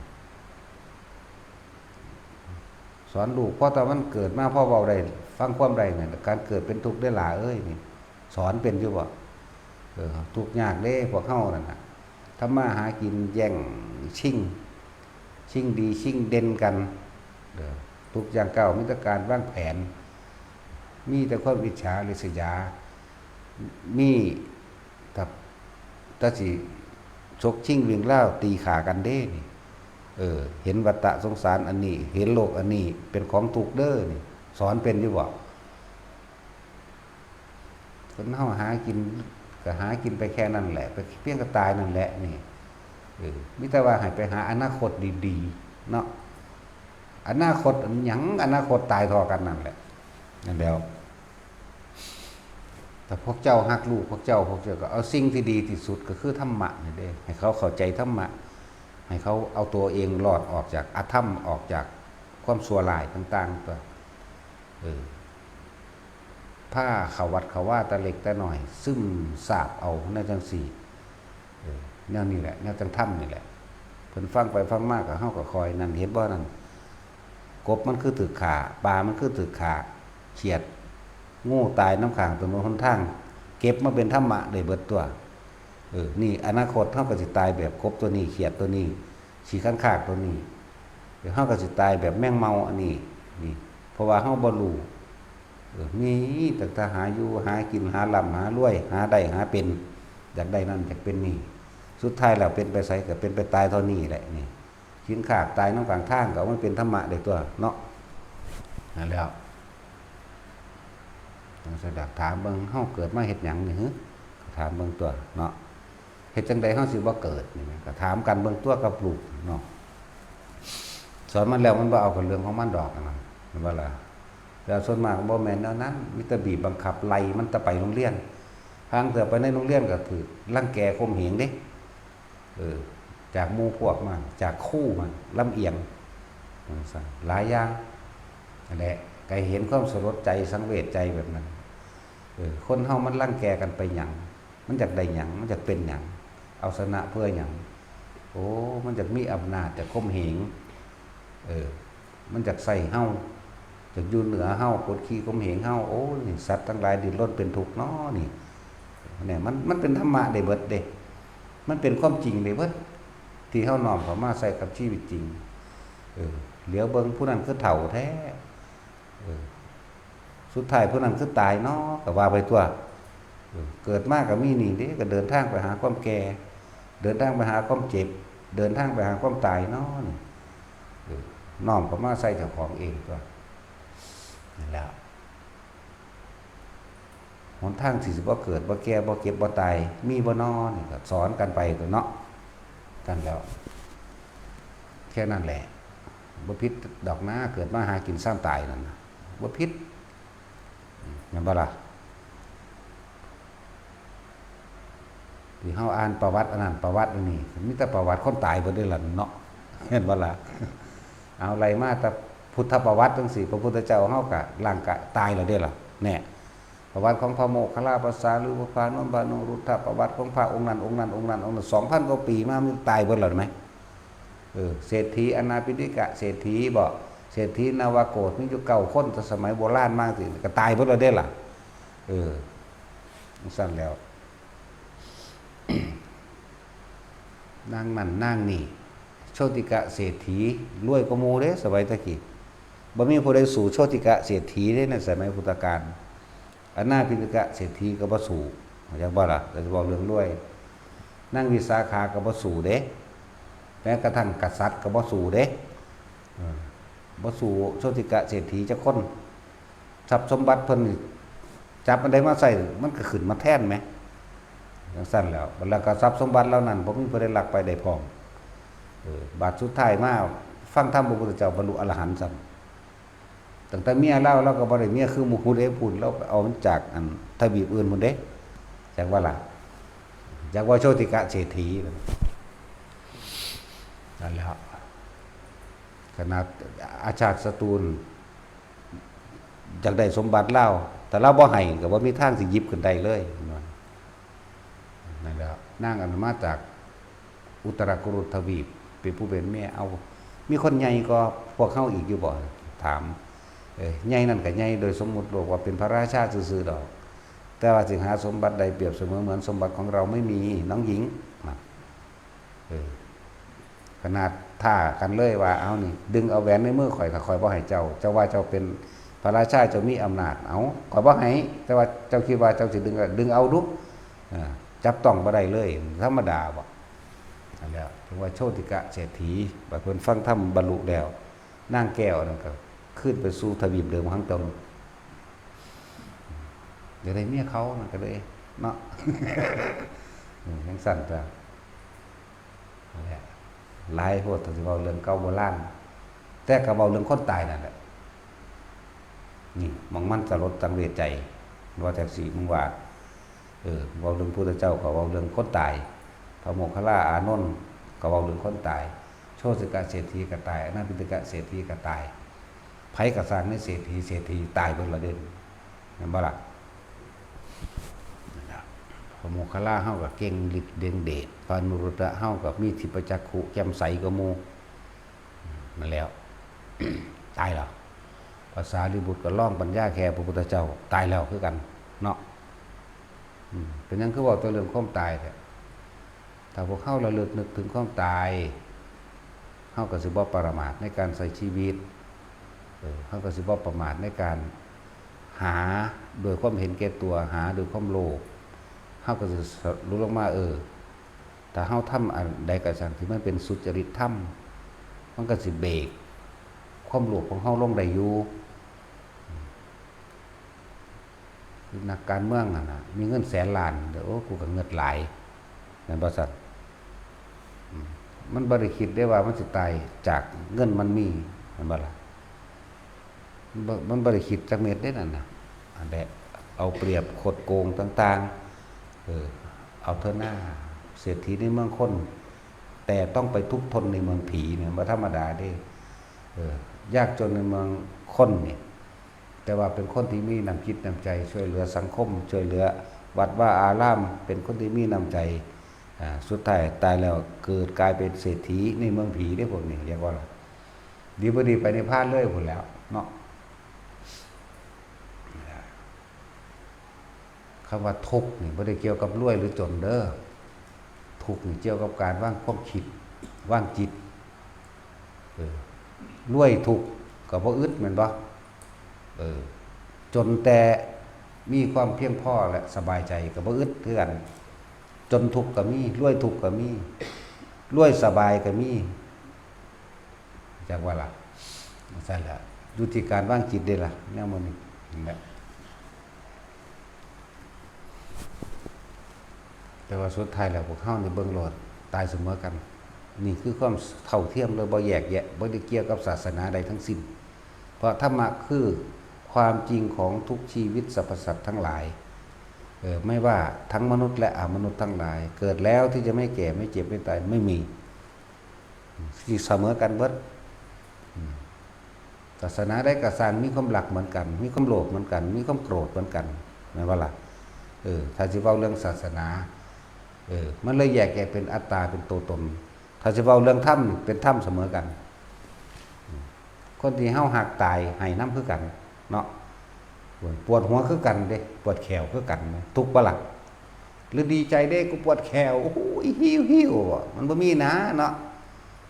สอนลูก พอตอนมันเกิดมา พอเว้าได้ ฟังความได้นั่น การเกิดเป็นทุกข์เด้อหล่าเอ้ย นี่ สอนเป็นอยู่บ่ เออ ทุกข์ยากเด้ พวกเฮานั่นน่ะ ทำมาหากินแย่งชิง ชิงดีชิงเด่นกัน เออ ทุกอย่างก้าวมีแต่การวางแผน มีแต่ความอิจฉาริษยา มีแต่ แต่สิฉกชิงวิ่งราวตีฆ่ากันเด้นี่ เออ เห็นวัฏฏะสงสารอันนี้ เห็นโลกอันนี้เป็นของทุกข์เด้อนี่ สอนเป็นอยู่บ่ คนเฮาหากิน ก็หากินไปแค่นั้นแหละ ไปเพียงก็ตายนั่นแหละนี่ เออ มีแต่ว่าให้ไปหาอนาคตดีๆ เนาะ อนาคตอันหยัง อนาคตตายเท่ากันนั่นแหละ นั่นแหล้ว แต่พวกเจ้าฮักลูกพวกเจ้า พวกเจ้าก็เอาสิ่งที่ดีที่สุดก็คือธรรมะนี่เด้ ให้เขาเข้าใจธรรมะ ให้เขาเอาตัวเองรอดออกจากอธรรม ออกจากความชั่วร้ายต่างๆ ตัว เออ พาเข้าวัดเข้าวาแต่เล็กแต่น้อย ซึมซาบเอาแนวจังซี่ เออ แนวนี้แหละ แนวจังธรรมนี่แหละ เพิ่นฟังไปฟังมาก็ เฮาก็คอยนั่น เห็นบ่นั่น กบมันคือถืกฆ่า ปลามันคือถืกฆ่า เขียด งูตายนำข้างถนนหนทาง เก็บมาเป็นธรรมะได้เบิดตัว เออ นี่อนาคตเฮาก็สิตายแบบกบตัวนี้ เขียดตัวนี้ ขี้ข้างคากตัวนี้ เดี๋ยวเฮาก็สิตายแบบแมงเม่าอันนี้ นี่ เพราะว่าเฮาบ่รู้ เออ มีตั้งแต่หาอยู่หากิน หาร่ำหารวย หาได้หาเป็น อยากได้นั่นอยากเป็นนี่ สุดท้ายแล้วเป็นไปไสก็เป็นไปตายเท่านี้แหละนี่ กินขากตายนำกลางทางก็เอามันเป็นธรรมะได้ตัวเนาะ นั่นแหล้ว จั่งซั่นล่ะ ถามเบิ่ง เฮาเกิดมาเฮ็ดหยังนี่หือ ถามเบิ่งตัวเนาะ เฮ็ดจั่งใดเฮาสิบ่เกิดนี่นะ ก็ถามกันเบิ่งตัวกับลูกเนาะ สอนมันแล้วมันบ่เอากับเรื่องของมันดอกนะ แม่นบ่ล่ะ แล้วส่วนมากบ่แม่นแนวนั้น มีแต่บีบบังคับไล่มันแต่ไปโรงเรียน ห่างเทื่อไปในโรงเรียนก็ถืกรังแกข่มเหงเด้ เออ จากหมู่พวกมัน จากครูมัน ลำเอียง จั่งซั่น หลายอย่าง นั่นแหละ ก็เห็นความสลดใจสังเวชใจแบบนั้น เออ คนเฮามันรังแกกันไปหยัง มันอยากได้หยัง มันอยากเป็นหยัง เอาชนะเพื่อหยัง โอ้ มันอยากมีอำนาจ อยากข่มเหง เออ มันอยากใช้เฮา อยากอยู่เหนือเฮา กดขี่ข่มเหงเฮา โอ้ นี่สัตว์ทั้งหลายดิ้นรนเป็นทุกข์น้อนี่ เนี่ย มัน มันเป็นธรรมะได้เบิดเด้ มันเป็นความจริงได้เบิด ที่เฮาน้อมเข้ามาใส่กับชีวิตจริง เออ เหลียวเบิ่งผู้นั้นคือเฒ่าแท้ เออ สุดท้ายผู้นั้นคือตายเนาะ ก็ว่าไปตัว เออ เกิดมาก็มีนี่เด้ ก็เดินทางไปหาความแก่ เดินทางไปหาความเจ็บ เดินทางไปหาความตายเนาะนี่ เออ น้อมเข้ามาใส่เจ้าของเองตัว นั่นแหละ หนทางที่สิบ่เกิด บ่แก่ บ่เจ็บ บ่ตาย มีบ่น้อนี่ก็สอนกันไปตัวเนาะ นั่นแหล้ว แค่นั้นแหละ บ่ผิดดอกนะ เกิดมาหากินซ้ำตายนั่นน่ะ บ่ผิด แม่นบ่ล่ะ ที่เฮาอ่านประวัติอันนั้นประวัติอันนี้ มีแต่ประวัติคนตายเบิดเด้อล่ะเนาะ แม่นบ่ล่ะ เอาไล่มาแต่พุทธประวัติจั่งซี้ พระพุทธเจ้าเฮาก็ร่างกายตายแล้วเด้อล่ะ แน่ ประวัติของพระโมคคัลลาภาษาลีบุพพานนท์พระอนุรุทธะ ประวัติของพระองค์นั้นองค์นั้นองค์นั้นองค์นั้น สองพันกว่าปีมามันตายเบิดแล้วแม่นบ่ เออ เศรษฐีอนาปิณดิกะเศรษฐีบ่ เศรษฐีนวโกศ มีอยู่เก้าคน แต่สมัยโบราณมาสิ ก็ตายเบิดแล้วเด้อล่ะ เออ จั่งซั่นแหล้ว นางนั่นนางนี่ โชติกะเศรษฐี รวยกว่าหมู่เด้ สมัยตะกี้ บ่มีผู้ใดสู้โชติกะเศรษฐีเด้ ในสมัยพุทธกาล อนาปิณดิกะเศรษฐีก็บ่สู้ เข้าใจบ่ล่ะ ก็สิเว้าเรื่องรวย นางวิสาขาก็บ่สู้เด้ แม้กระทั่งกษัตริย์ก็บ่สู้เด้ เออ บ่สู้โชติกะเศรษฐีจักคน ทรัพย์สมบัติเพิ่นนี่ จับอันใดมาใช้ มันก็ขึ้นมาแทนแหม จั่งซั่นแหล้ว แล้วก็ทรัพย์สมบัติเหล่านั้น บ่มีผู้ใดลักไปได้พร้อม เออ บาดสุดท้ายมาฟังธรรมพระพุทธเจ้า บรรลุอรหันต์ซ้ำ ตั้งแต่เมียลาว ลาวก็บ่ได้เมียคือหมู่พุ้นเด้ พุ้น ลาวไปเอามันจากอันทวีปอื่นพุ้นเด้ จักว่าล่ะ จักว่าโชติกะเศรษฐี นั่นแหละ ขนาดอาชาติศัตรูนอยากได้สมบัติลาว แต่ลาวบ่ให้ก็บ่มีทางสิหยิบขึ้นได้เลย นั่นแหละ นางอันมาจากอุตรากุรุทวีป เป็นผู้เป็นเมีย เอา มีคนใหญ่กว่าพวกเฮาอีกอยู่บ่ ถาม เออ ใหญ่นั่นก็ใหญ่โดยสมมุติโลกว่าเป็นพระราชาซื่อๆดอก แต่ว่าสิหาสมบัติได้เปรียบเสมอเหมือนสมบัติของเราไม่มี น้องหญิง นะ เออ ขนาดท้ากันเลยว่า เอานี่ ดึงเอาแหวนในมือข่อย ถ้าข่อยบ่ให้เจ้า เจ้าว่าเจ้าเป็นพระราชา เจ้ามีอำนาจ เอา ข่อยบ่ให้ แต่ว่าเจ้าคิดว่าเจ้าสิดึง ดึงเอาดู อ่า จับต้องบ่ได้เลย ธรรมดาบ่ นั่นแหละ ถึงว่าโชติกะเศรษฐี บัดเพิ่นฟังธรรมบรรลุแล้ว นางแก้วนั่นก็ขึ้นไปสู่ทวีปเดิมของตน เดี๋ยวได้เมียเขานั่นก็เลย เนาะ อืม จั่งซั่นจ้ะ นั่นแหละ หลายโพด ถ้าสิเว้าเรื่องเก่าโบราณ แต่ก็เว้าเรื่องคนตายนั่นแหละ นี่ หม่องมันสลดสังเวชใจ ว่าจั่งซี้ มึงว่า เออ เว้าเรื่องพุทธเจ้าก็เว้าเรื่องคนตาย พระโมคคัลลาอานนท์ก็เว้าเรื่องคนตาย โชติกะเศรษฐีก็ตาย อนาถปิณฑิกะเศรษฐีก็ตาย ไผก็สร้างในเศรษฐี เศรษฐีตายเบิดละเด้ แม่นบ่ล่ะ นั่นล่ะ พระโมคคัลลาเฮาก็เก่งฤทธิ์เด่นเดช พระอนุรุทธะเฮาก็มีทิพยจักขุแจ่มใสกว่าหมู่ นั่นแล้ว ตายแล้ว พระสารีบุตรก็ลองปัญญาแค่พระพุทธเจ้า ตายแล้วคือกัน เนาะ อืม เป็นหยังคือเว้าแต่เรื่องความตายแท้ ถ้าพวกเฮาระลึกนึกถึงความตาย เฮาก็สิบ่ประมาทในการใช้ชีวิต เออ เฮาก็สิบ่ประมาทในการหาด้วยความเห็นแก่ตัว หาด้วยความโลภ เฮาก็สิสรุปลงมา เออ ถ้าเฮาทำอันใดก็ช่างที่มันเป็นสุจริตธรรม มันก็สิเบรกความโลภของเฮาลงได้อยู่ นักการเมืองหั่นน่ะ มีเงินแสนล้าน เดี๋ยว โอ้ กูก็เงิดหลาย แม่นบ่ซั่น อืม มันบ่ได้คิดได้ว่ามันสิตายจากเงินมันมี แม่นบ่ล่ะ มันบ่ มันบ่ได้คิดจักเม็ดเด้นั่นน่ะ อันแหละ เอาเปรียบคดโกงต่างๆ เออ เอาเถอะหน้า เศรษฐีในเมืองคน แต่ต้องไปทุกข์ทนในเมืองผีเนี่ย บ่ธรรมดาเด้ เออ ยากจนในเมืองคนเนี่ย แต่ว่าเป็นคนที่มีน้ำจิตน้ำใจช่วยเหลือสังคม ช่วยเหลือวัดวาอาราม เป็นคนที่มีน้ำใจ อ่า สุดท้ายตายแล้วเกิดกลายเป็นเศรษฐีในเมืองผีเด้พวกนี้ เรียกว่าล่ะ ดีบ่ดีไปนิพพานเลยพู้นแหล้วเนาะ คำว่าทุกข์นี่บ่ได้เกี่ยวกับรวยหรือจนเด้อ ทุกข์นี่เกี่ยวกับการวางความคิด วางจิต เออ รวยทุกข์ก็บ่อึดแม่นบ่ เออ จนแต่มีความเพียงพอและสบายใจก็บ่อึดคือกัน จนทุกข์ก็มี รวยทุกข์ก็มี รวยสบายก็มี จักว่าล่ะ ซั่นล่ะ อยู่ที่การวางจิตเด้ล่ะ แนวมื้อนี้ นั่นแหละ แต่ว่าสุดท้ายแล้วพวกเฮานี่เบิ่งโลด ตายเสมอกัน นี่คือความเท่าเทียมเลย บ่แยกแยะ บ่ได้เกี่ยวกับศาสนาใดทั้งสิ้น เพราะธรรมะคือความจริงของทุกชีวิตสรรพสัตว์ทั้งหลาย เออ ไม่ว่าทั้งมนุษย์และอมนุษย์ทั้งหลาย เกิดแล้วที่จะไม่แก่ ไม่เจ็บ ไม่ตาย ไม่มี ที่เสมอกันเบิด อืม ศาสนาใดก็ซ่างมีความรักเหมือนกัน มีความโลภเหมือนกัน มีความโกรธเหมือนกัน แม่นบ่ล่ะ เออ ถ้าสิเว้าเรื่องศาสนา เออ มันเลยแยกแยะเป็นอัตตา เป็นตัวตน ถ้าสิเว้าเรื่องธรรม เป็นธรรมเสมอกัน อืม คนที่เฮาฮักตายให้นำคือกันเนาะ ปวดหัวคือกันเด้ ปวดแข้วคือกัน ทุกข์บ่ล่ะ หรือดีใจเด้ กูปวดแข้ว โอ้โห หิ้วหิ้ว มันบ่มีนะเนาะ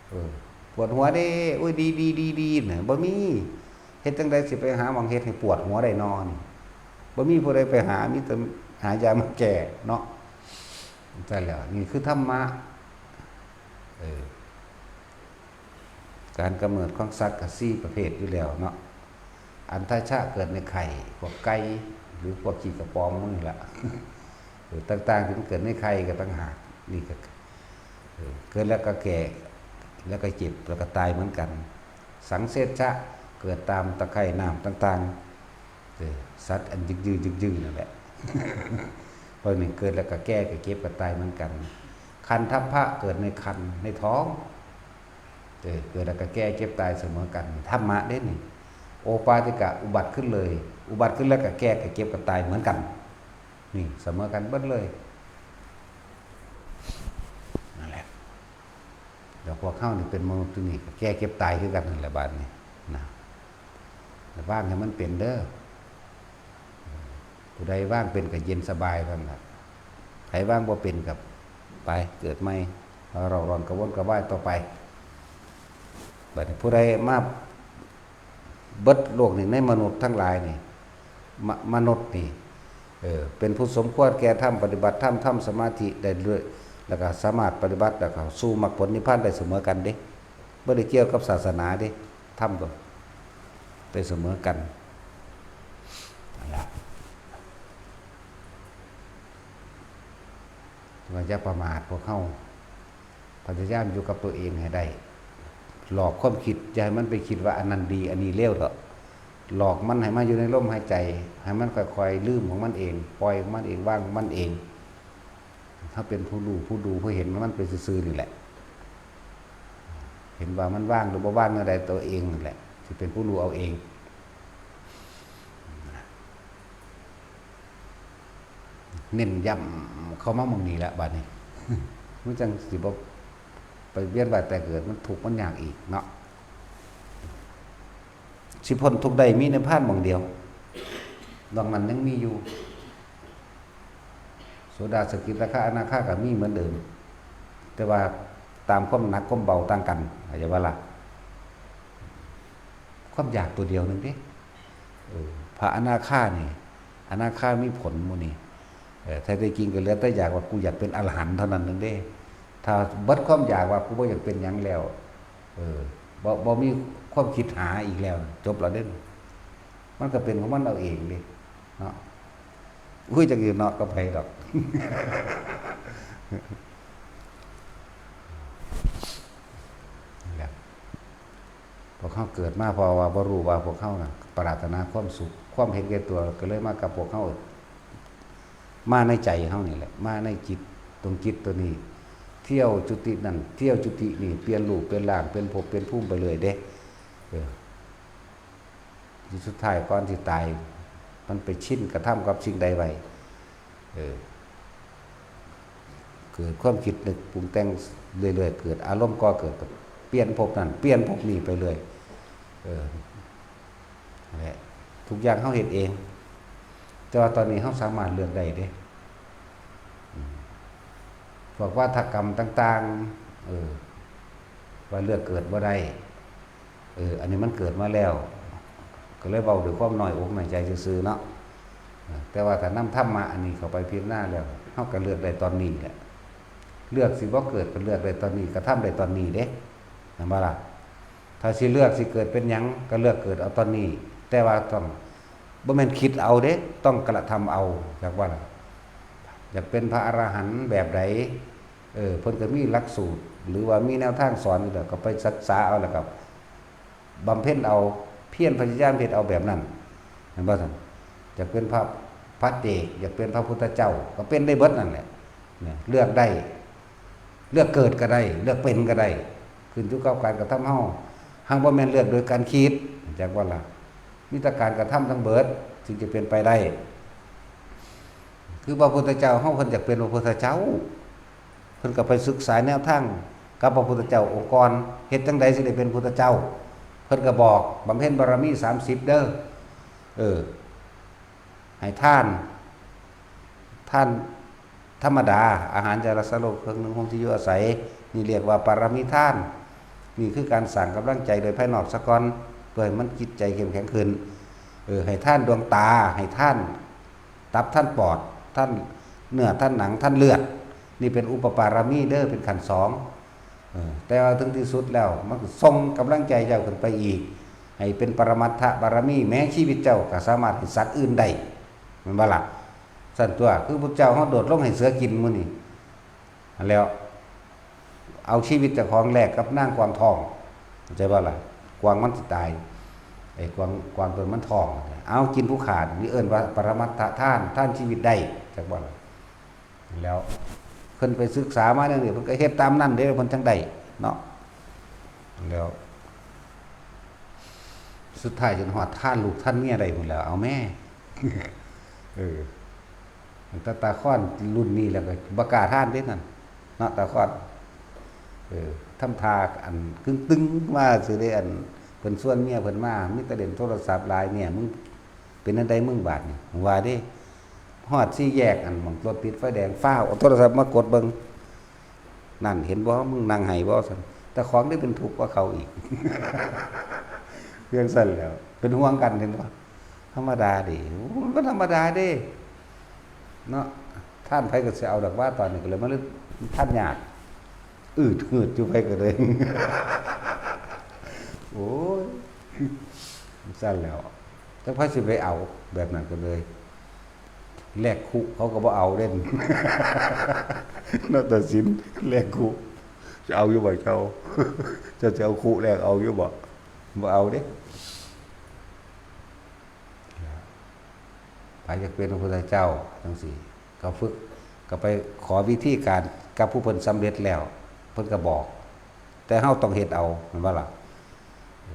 เออ ปวดหัวเด้ โอ้ย ดีดีดีดีน่ะ บ่มี เฮ็ดจั่งใดสิไปหาหม่องเฮ็ดให้ปวดหัวได้นอ บ่มีผู้ใดไปหา มีแต่หายามาแก้เนาะ ซั่นแหล้ว นี่คือธรรมะ เออ การกำเนิดของสัตว์ก็สี่ประเภทอยู่แล้วเนาะ อัณฑชะเกิดในไข่ พวกไก่ หรือพวกขี้กระป๋องหมู่นี่ล่ะ เออ ต่างๆ ที่มันเกิดในไข่ก็ต่างหาก นี่ก็ เออ เกิดแล้วก็แก่ แล้วก็เจ็บ แล้วก็ตายเหมือนกัน สังเสชชะ เกิดตามตะไคร่น้ำต่างๆ เออ สัตว์อันยึกยือยึกยือนั่นแหละ พวกนี้เกิดแล้วก็แก่ ก็เจ็บ ก็ตายเหมือนกัน คันทัพพะ เกิดในครรภ์ ในท้อง เออ เกิดแล้วก็แก่เจ็บตายเสมอกัน ธรรมะเด้นี่ โอปปาติกะ อุบัติขึ้นเลย อุบัติขึ้นแล้วก็แก่ก็เจ็บก็ตายเหมือนกัน นี่เสมอกันเบิดเลย นั่นแหละ แล้วพวกเฮานี่เป็นมนุษย์ที่นี่ก็แก่เจ็บตายคือกันนั่นแหละบาดนี้นะ แต่ว่างให้มันเป็นเด้อ ผู้ใดว่างเป็นก็เย็นสบายเท่านั้นล่ะ ใครว่างบ่เป็นก็ไปเกิดใหม่ เฮาเร่าร้อนกระวนกระวายต่อไป บัดนี้ผู้ใดมา เบิดโลกนี่ในมนุษย์ทั้งหลายนี่ ม- มนุษย์นี่ เออ เป็นผู้สมควรแก่ธรรม ปฏิบัติธรรม ทำสมาธิได้ด้วย แล้วก็สามารถปฏิบัติแล้วก็สู่มรรคผลนิพพานได้เสมอกันเด้ บ่ได้เกี่ยวกับศาสนาเด้ ธรรมก็ได้เสมอกัน นั่นล่ะ ว่าอย่าประมาทพวกเฮา พยายามอยู่กับตัวเองให้ได้ หลอกความคิด อย่าให้มันไปคิดว่าอันนั้นดี อันนี้เลวเถาะ หลอกมันให้มาอยู่ในลมหายใจ ให้มันค่อยๆลืมของมันเอง ปล่อยของมันเอง วางของมันเอง ถ้าเป็นผู้รู้ ผู้ดู ผู้เห็นมันไปซื่อๆนี่แหละ เห็นว่ามันว่างหรือบ่ว่างแนวใด ตัวเองนั่นแหละ สิเป็นผู้รู้เอาเอง เน้นย้ำเข้ามาหม่องนี้แหละบาดนี้ มันจั่งสิบ่ไปเวียนว่ายตายเกิด มันทุกข์มันยากอีกเนาะ สิพ้นทุกข์ได้มีนิพพานหม่องเดียว นอกนั้นยังมีอยู่ โสดา สกิทาคา อนาคาก็มีเหมือนเดิม แต่ว่าตามความหนักความเบาต่างกัน เข้าใจบ่ล่ะ ความอยากตัวเดียวหนึ่งเด้ เออ พระอนาคานี่ อนาคามีผลหมู่นี่ เออ แท้ๆจริงก็เหลือแต่อยากว่ากูอยากเป็นอรหันต์เท่านั้นหนึ่งเด้ ถ้าเบิดความอยากว่ากูบ่อยากเป็นหยังแล้ว เออ บ่ บ่มีความคิดหาอีกแล้ว จบแล้วเด้ มันก็เป็นของมันเอาเองเด้ เนาะ อุ้ย จักอยู่เนาะกับไผดอก นั่นแหละ พวกเฮาเกิดมาเพราะว่าบ่รู้ว่าพวกเฮาน่ะปรารถนาความสุข ความเห็นแก่ตัวก็เลยมากับพวกเฮา มาในใจเฮานี่แหละ มาในจิต ตรงจิตตัวนี้ เที่ยวจุตินั่น เที่ยวจุตินี่ เปลี่ยนรูป เปลี่ยนร่าง เปลี่ยนภพ เปลี่ยนภูมิไปเรื่อยเด้ เออ ที่สุดท้ายก่อนสิตาย มันไปชินกระทำกับสิ่งใดไว้ เออ เกิดความคิดนึกปรุงแต่งเรื่อยๆ เกิดอารมณ์ก่อเกิดก็เปลี่ยนภพนั่น เปลี่ยนภพนี้ไปเรื่อย เออ นั่นแหละ ทุกอย่างเฮาเฮ็ดเอง แต่ว่าตอนนี้เฮาสามารถเลือกได้เด้ อืม พวกวาทกรรมต่างๆ เออ ว่าเลือกเกิดบ่ได้ เออ อันนี้มันเกิดมาแล้ว ก็เลยเว้าด้วยความน้อยอกน้อยใจซื่อๆ เนาะ เออ แต่ว่าถ้านำธรรมะอันนี้เข้าไปพิจารณาแล้ว เฮาก็เลือกได้ตอนนี้แหละ เลือกสิบ่เกิดก็เลือกได้ตอนนี้ กระทำได้ตอนนี้เด้ แม่นบ่ล่ะ ถ้าสิเลือกสิเกิดเป็นหยังก็เลือกเกิดเอาตอนนี้ แต่ว่าต้อง บ่แม่นคิดเอาเด้ ต้องกระทำเอา จักว่าล่ะ อยากเป็นพระอรหันต์แบบใด เออ เพิ่นก็มีหลักสูตร หรือว่ามีแนวทางสอนอยู่แล้ว ก็ไปศึกษาเอา แล้วก็บำเพ็ญเอา เพียรพยายามเฮ็ดเอาแบบนั้น แม่นบ่ซั่น อยากเป็นพระ พระเอก อยากเป็นพระพุทธเจ้า ก็เป็นได้เบิดนั่นแหละ เนี่ย เลือกได้ เลือกเกิดก็ได้ เลือกเป็นก็ได้ ขึ้นอยู่กับการกระทำเฮา หากบ่แม่นเลือกโดยการคิด จักว่าล่ะ มีแต่การกระทำทั้งเบิด จึงจะเป็นไปได้ คือพระพุทธเจ้าเฮาเพิ่นอยากเป็นพระพุทธเจ้า เพิ่นก็ไปศึกษาแนวทางกับพระพุทธเจ้าองค์ก่อน เฮ็ดจั่งใดสิได้เป็นพุทธเจ้า เพิ่นก็บอก บำเพ็ญบารมีสามสิบเด้อ เออ ให้ทาน ทานธรรมดา อาหารจาระสโลค เครื่องนึ่งห่มที่อยู่อาศัย นี่เรียกว่าปารมีทาน นี่คือการสร้างกำลังใจโดยภายนอกซะก่อน เพื่อให้มันจิตใจเข้มแข็งขึ้น เออ ให้ทานดวงตา ให้ทานตับ ทานปอด ทานเนื้อ ทานหนัง ทานเลือด นี่เป็นอุปปารมีเด้อ เป็นขั้นสอง เออ แต่ว่าถึงที่สุดแล้ว มันก็ส่งกำลังใจเจ้าขึ้นไปอีก ให้เป็นปรมัตถบารมี แม้ชีวิตเจ้าก็สามารถให้สัตว์อื่นได้ แม่นบ่ล่ะ ซั่นตัว คือพุทธเจ้าเฮาโดดลงให้เสือกินมื้อนี้ หั้นแหล้ว เอาชีวิตเจ้าของแลกกับนางกวางทอง เข้าใจบ่ล่ะ กวางมันสิตาย ไอ้กวาง กวางตัวมันท้อง เอากินผู้ขาด นี่เอิ้นว่าปรมัตถทาน ทานชีวิตได้ จักบ่ล่ะ แล้วเพิ่นไปศึกษามาแนวนี้ เพิ่นก็เฮ็ดตามนั้นเด้ เพิ่นจั่งได้เนาะ แล้ว สุดท้ายจนฮอดทานลูกทานเมียได้พุ้นแหล้ว เอาแม่ เออ ตั้งแต่ตาค้อนรุ่นนี้แล้วก็บ่กล้าทานเด้นั่น เนาะ ตาค้อน เออ ทำท่าอันตึงๆมาซื่อเด้ อันเพิ่นชวนเมียเพิ่นมา มีแต่เล่นโทรศัพท์หลาย เมียมึงเป็นจั่งใดมึงบาดนี่ ว่าเด้ ฮอดสี่แยกอันหม่องรถติดไฟแดง ฟ้าวเอาโทรศัพท์มากดเบิ่ง นั่น เห็นบ่ มึงนั่งไห้บ่ ซั่น แต่ของได้เป็นทุกข์กว่าเขาอีก เรื่องซั่นแหล้ว เป็นห่วงกัน เห็นบ่ ธรรมดาเด้ โอ้ มันธรรมดาเด้ เนาะ ทานไผก็สิเอาดอกว่า ตอนนี้ก็เลยมาเลือกทานยาก อืดหืดอยู่ ไผก็เลย โอ้ย ซั่นแหล้ว จักไผสิไปเอา แบบนั้นก็เลย แลกคุ เขาก็บ่เอาเด้ นาฏศิลป์ แลกคุ จะเอาอยู่บ่เจ้า เจ้าจะเอาคุแลกเอาอยู่บ่ บ่เอาเด้ ไผอยากเป็นพระพุทธเจ้าจั่งซี้ ก็ฝึก ก็ไปขอวิธีการกับผู้เพิ่นสำเร็จแล้ว เพิ่นก็บอก แต่เฮาต้องเฮ็ดเอา แม่นบ่ล่ะ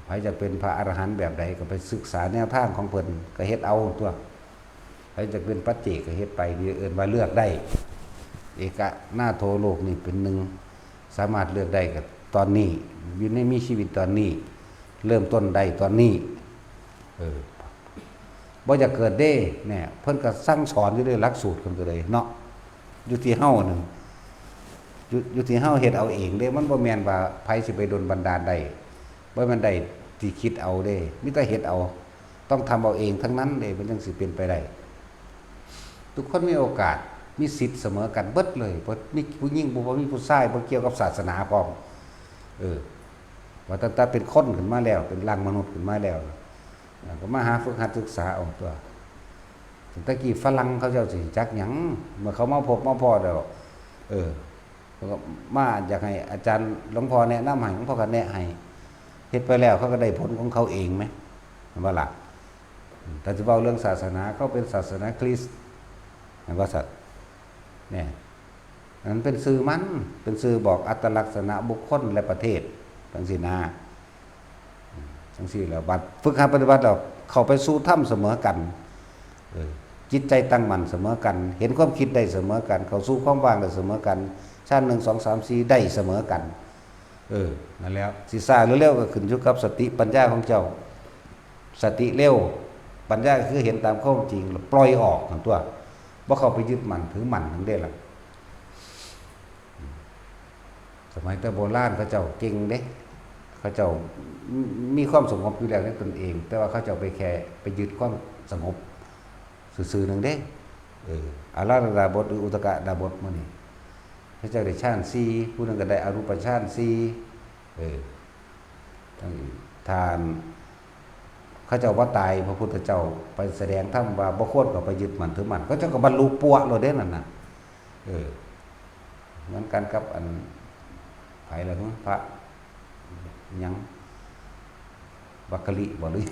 ไผอยากเป็นพระอรหันต์แบบใดก็ไปศึกษาแนวทางของเพิ่น ก็เฮ็ดเอาตั๊ว ไผอยากเป็นปัจเจกก็เฮ็ดไป นี่เอิ้นว่าเลือกได้ เอกนาโถ โลกนี้เป็นหนึ่ง สามารถเลือกได้ก็ตอนนี้ อยู่ใน มีชีวิตตอนนี้ เริ่มต้นได้ตอนนี้ เออ บ่อยากเกิดเด้ เนี่ย เพิ่นก็สั่งสอนอยู่เด้ หลักสูตรเพิ่นก็เลยเนาะ อยู่ที่เฮานั่น อยู่ อยู่ที่เฮาเฮ็ดเอาเองเด้ มันบ่แม่นว่าไผสิไปดลบันดาลได้ บ่แม่นได้ที่คิดเอาเด้ มีแต่เฮ็ดเอา ต้องทำเอาเองทั้งนั้นเด้ มันจั่งสิเป็นไปได้ ทุกคนมีโอกาส มีสิทธิ์เสมอกันเบิดเลย บ่มีผู้หญิง บ่มีผู้ชาย บ่เกี่ยวกับศาสนาพร้อม เออ ว่าตั้งแต่เป็นคนขึ้นมาแล้ว เป็นร่างมนุษย์ขึ้นมาแล้ว ก็มาหาฝึกหัดศึกษาเอาตั๊ว ตั้งแต่กี้ฝรั่งเขาเจ้าสิจักหยัง เมื่อเขามาพบมาพ้อแล้ว เออ เขาก็มาอยากให้อาจารย์หลวงพ่อแนะนำให้ หลวงพ่อก็แนะให้ เฮ็ดไปแล้วเขาก็ได้ผลของเขาเองไหม เห็นบ่ล่ะ แต่จะเว้าเรื่องศาสนา เขาเป็นศาสนาคริสต์ เห็นบ่สัตว์ เนี่ย อันนั้นเป็นชื่อมัน เป็นชื่อบอกอัตลักษณะบุคคลและประเทศ จั่งซี้นะ จั่งซี้แล้ว บัดฝึกหัดปฏิบัติแล้ว เข้าไปสู่ธรรมเสมอกัน เออ จิตใจตั้งมั่นเสมอกัน เห็นความคิดได้เสมอกัน เข้าสู่ความว่างได้เสมอกัน ชั้นหนึ่ง สอง สาม สี่ ได้เสมอกัน เออ นั่นแหล้ว สิช้าหรือเร็วก็ขึ้นอยู่กับสติปัญญาของเจ้า สติเร็ว ปัญญาคือเห็นตามความจริง แล้วปล่อยออกนั่นตั๊ว บ่เข้าไปยึดมั่นถือมั่นนั่นเด้ล่ะ สมัยแต่โบราณเขาเจ้าเก่งเด้ เขาเจ้ามีความสงบอยู่แล้วในตนเอง แต่ว่าเขาเจ้าไปแค่ไปยึดความสงบซื่อๆหนึ่งเด้ เออ อาราธนาดาบสหรืออุทกดาบสมื้อนี้ เขาเจ้าได้ฌานสี่ ผู้หนึ่งก็ได้อรูปฌานสี่ เออ ทั้งทาน เขาเจ้าว่าตาย พระพุทธเจ้าไปแสดงธรรมว่าบ่ควรเข้าไปยึดมั่นถือมั่น เขาเจ้าก็บรรลุปัวโลดเด้นั่นน่ะ เออ เหมือนกันกับอัน ไผล่ะ พระหยัง วัคคลิบ่หรือ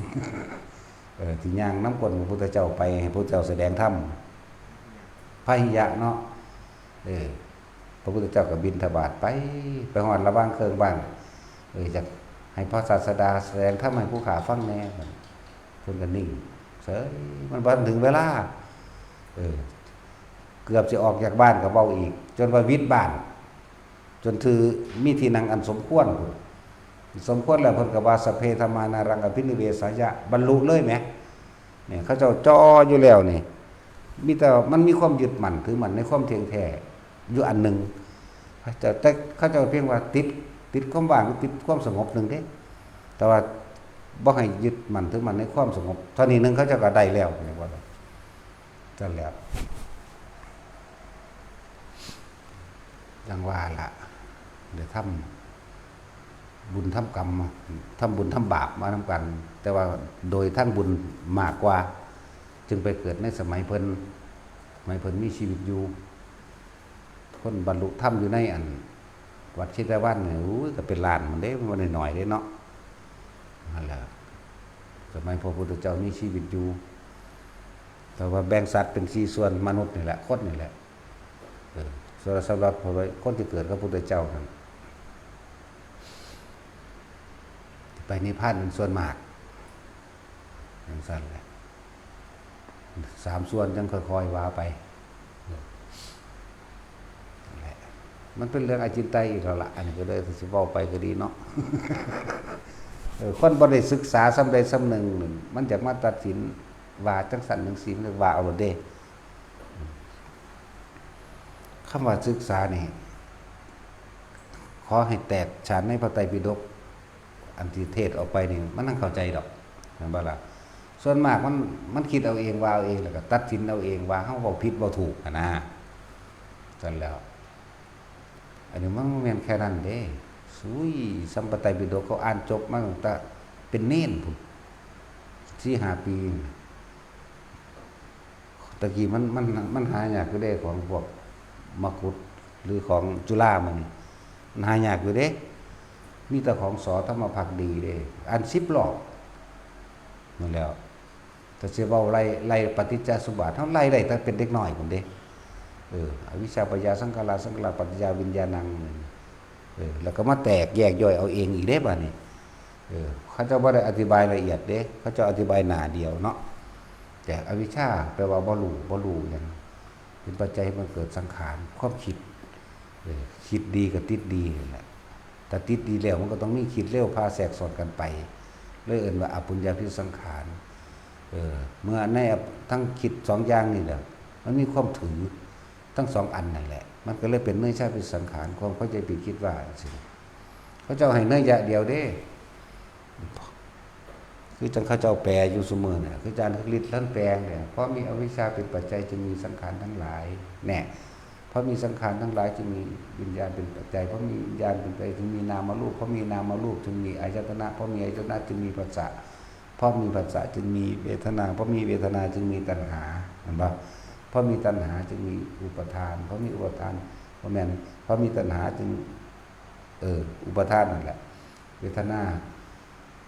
เออ ที่ย่างนำก้นพระพุทธเจ้าไป ให้พระพุทธเจ้าแสดงธรรม พาหิยะเนาะ เออ พระพุทธเจ้าก็บิณฑบาตไป ไปฮอดระหว่างเคิงบ้าน เออ อยากให้พระศาสดาแสดงธรรมให้ผู้ข้าฟังแหน่ เพิ่นก็นิ่งเฉย มันบ่ทันถึงเวลา เออ เกือบสิออกจากบ้านก็เว้าอีก จนว่าวิดบ้าน จนถือมีที่นั่งอันสมควรพุ้น สมควรแล้วเพิ่นก็ว่า สัพเพธัมมานารังอภินิเวสายะ บรรลุเลยแหม เนี่ย เขาเจ้าจ่ออยู่แล้วนี่ มีแต่มันมีความยึดมั่นถือมั่นในความเที่ยงแท้อยู่อันหนึ่ง เขาเจ้า แต่เขาเจ้าเพียงว่าติด ติดความว่าง ติดความสงบหนึ่งเด้ แต่ว่าบ่ให้ยึดมั่นถือมั่นในความสงบ เท่านี้หนึ่งเขาเจ้าก็ได้แล้ว เนี่ยว่าซั่นแหล้ว จั่งว่าล่ะ ได้ทำบุญทำกรรม ทำบุญทำบาปมานำกัน แต่ว่าโดยทางบุญมากกว่า จึงไปเกิดในสมัยเพิ่น สมัยเพิ่นมีชีวิตอยู่ คนบรรลุธรรมอยู่ในอัน วัดเชตวันเนี่ย โอ้ย ก็เป็นล้านมันเด้ มันบ่ได้น้อยเด้เนาะ นั่นแหละ สมัยพระพุทธเจ้ามีชีวิตอยู่ แต่ว่าแบ่งสัตว์เป็นสี่ส่วน มนุษย์นี่แหละ คนนี่แหละ เออ ส่วนสำหรับคนที่เกิดกับพุทธเจ้านั่น ไปนิพพานเป็นส่วนมากจั่งซั้นแหละ สามส่วนจั่งค่อยๆว่าไป นั่นแหละ มันเป็นเรื่องอจินไตยอีกแล้วล่ะ อันนี้ก็เลยสิเว้าไปก็ดีเนาะ เออ คนบ่ได้ศึกษาส่ำใดส่ำหนึ่ง มันอยากมาตัดสินว่าจั่งซั้นจั่งซี้ มันก็ว่าเอาโลดเด้ คำว่าศึกษานี่ ขอให้แตกฉานในพระไตรปิฎก อันที่เทศน์ออกไปนี่ มันจั่งเข้าใจดอก แม่นบ่ล่ะ ส่วนมากมัน มันคิดเอาเอง ว่าเอาเอง แล้วก็ตัดสินเอาเอง ว่าเฮาเว้าผิดเว้าถูกหั้นนะ ซั่นแหล้ว อันนี้มันบ่แม่นแค่นั้นเด้ สุย ส่ำพระไตรปิฎกเขาอ่านจบมาตั้งแต่เป็นเณรพู้น สี่ห้าปี ตะกี้มัน มัน มันหายากอยู่เด้ ของพวกมกุฏ หรือของจุฬามื้อนี้ มันหายากอยู่เด้ มีแต่ของ ส.ธรรมภักดีเด้ อ่านสิบรอบ นั่นแหล้ว ถ้าสิเว้าไล่ ไล่ปฏิจจสมุปบาท เฮาไล่ได้ตั้งเป็นเด็กน้อยพู้นเด้ เออ อวิชชาปัจจยาสังขารา สังขาราปัจจยาวิญญาณัง เออ แล้วก็มาแตกแยกย่อยเอาเองอีกเด้บัดนี้ เออ เขาเจ้าบ่ได้อธิบายละเอียดเด้ เขาเจ้าอธิบายหน้าเดียวเนาะ แต่อวิชชาแปลว่าบ่รู้ บ่รู้หยัง เป็นปัจจัยให้มันเกิดสังขาร ความคิด เออ คิดดีก็ติดดีนั่นแหละ ถ้าติดดีแล้วมันก็ต้องมีคิดเร็วพาแทรกซ้อนกันไป เลยเอิ้นว่าอปุญญาพิสังขาร เออ เมื่อในทั้งคิดสองอย่างนี่แหละ มันมีความถือทั้งสองอันนั่นแหละ มันก็เลยเป็นเนยยะพิสังขาร ความเข้าใจผิดคิดว่าจั่งซี้ เขาเจ้าให้เนยยะเดียวเด้ คือจั่งเขาเจ้าแปลอยู่ซุมื้อเนี่ย คืออาจารย์คึกฤทธิ์ท่านแปลเนี่ย เพราะมีอวิชชาเป็นปัจจัยจึงมีสังขารทั้งหลาย แน่ เพราะมีสังขารทั้งหลายจึงมีวิญญาณเป็นปัจจัย เพราะมีวิญญาณเป็นปัจจัยจึงมีนามรูป เพราะมีนามรูปจึงมีอายตนะ เพราะมีอายตนะจึงมีผัสสะ เพราะมีผัสสะจึงมีเวทนา เพราะมีเวทนาจึงมีตัณหา เห็นปะ เพราะมีตัณหาจึงมีอุปาทาน เพราะมีอุปาทาน บ่แม่น เพราะมีตัณหาจึง เออ อุปาทานนั่นแหละ เวทนา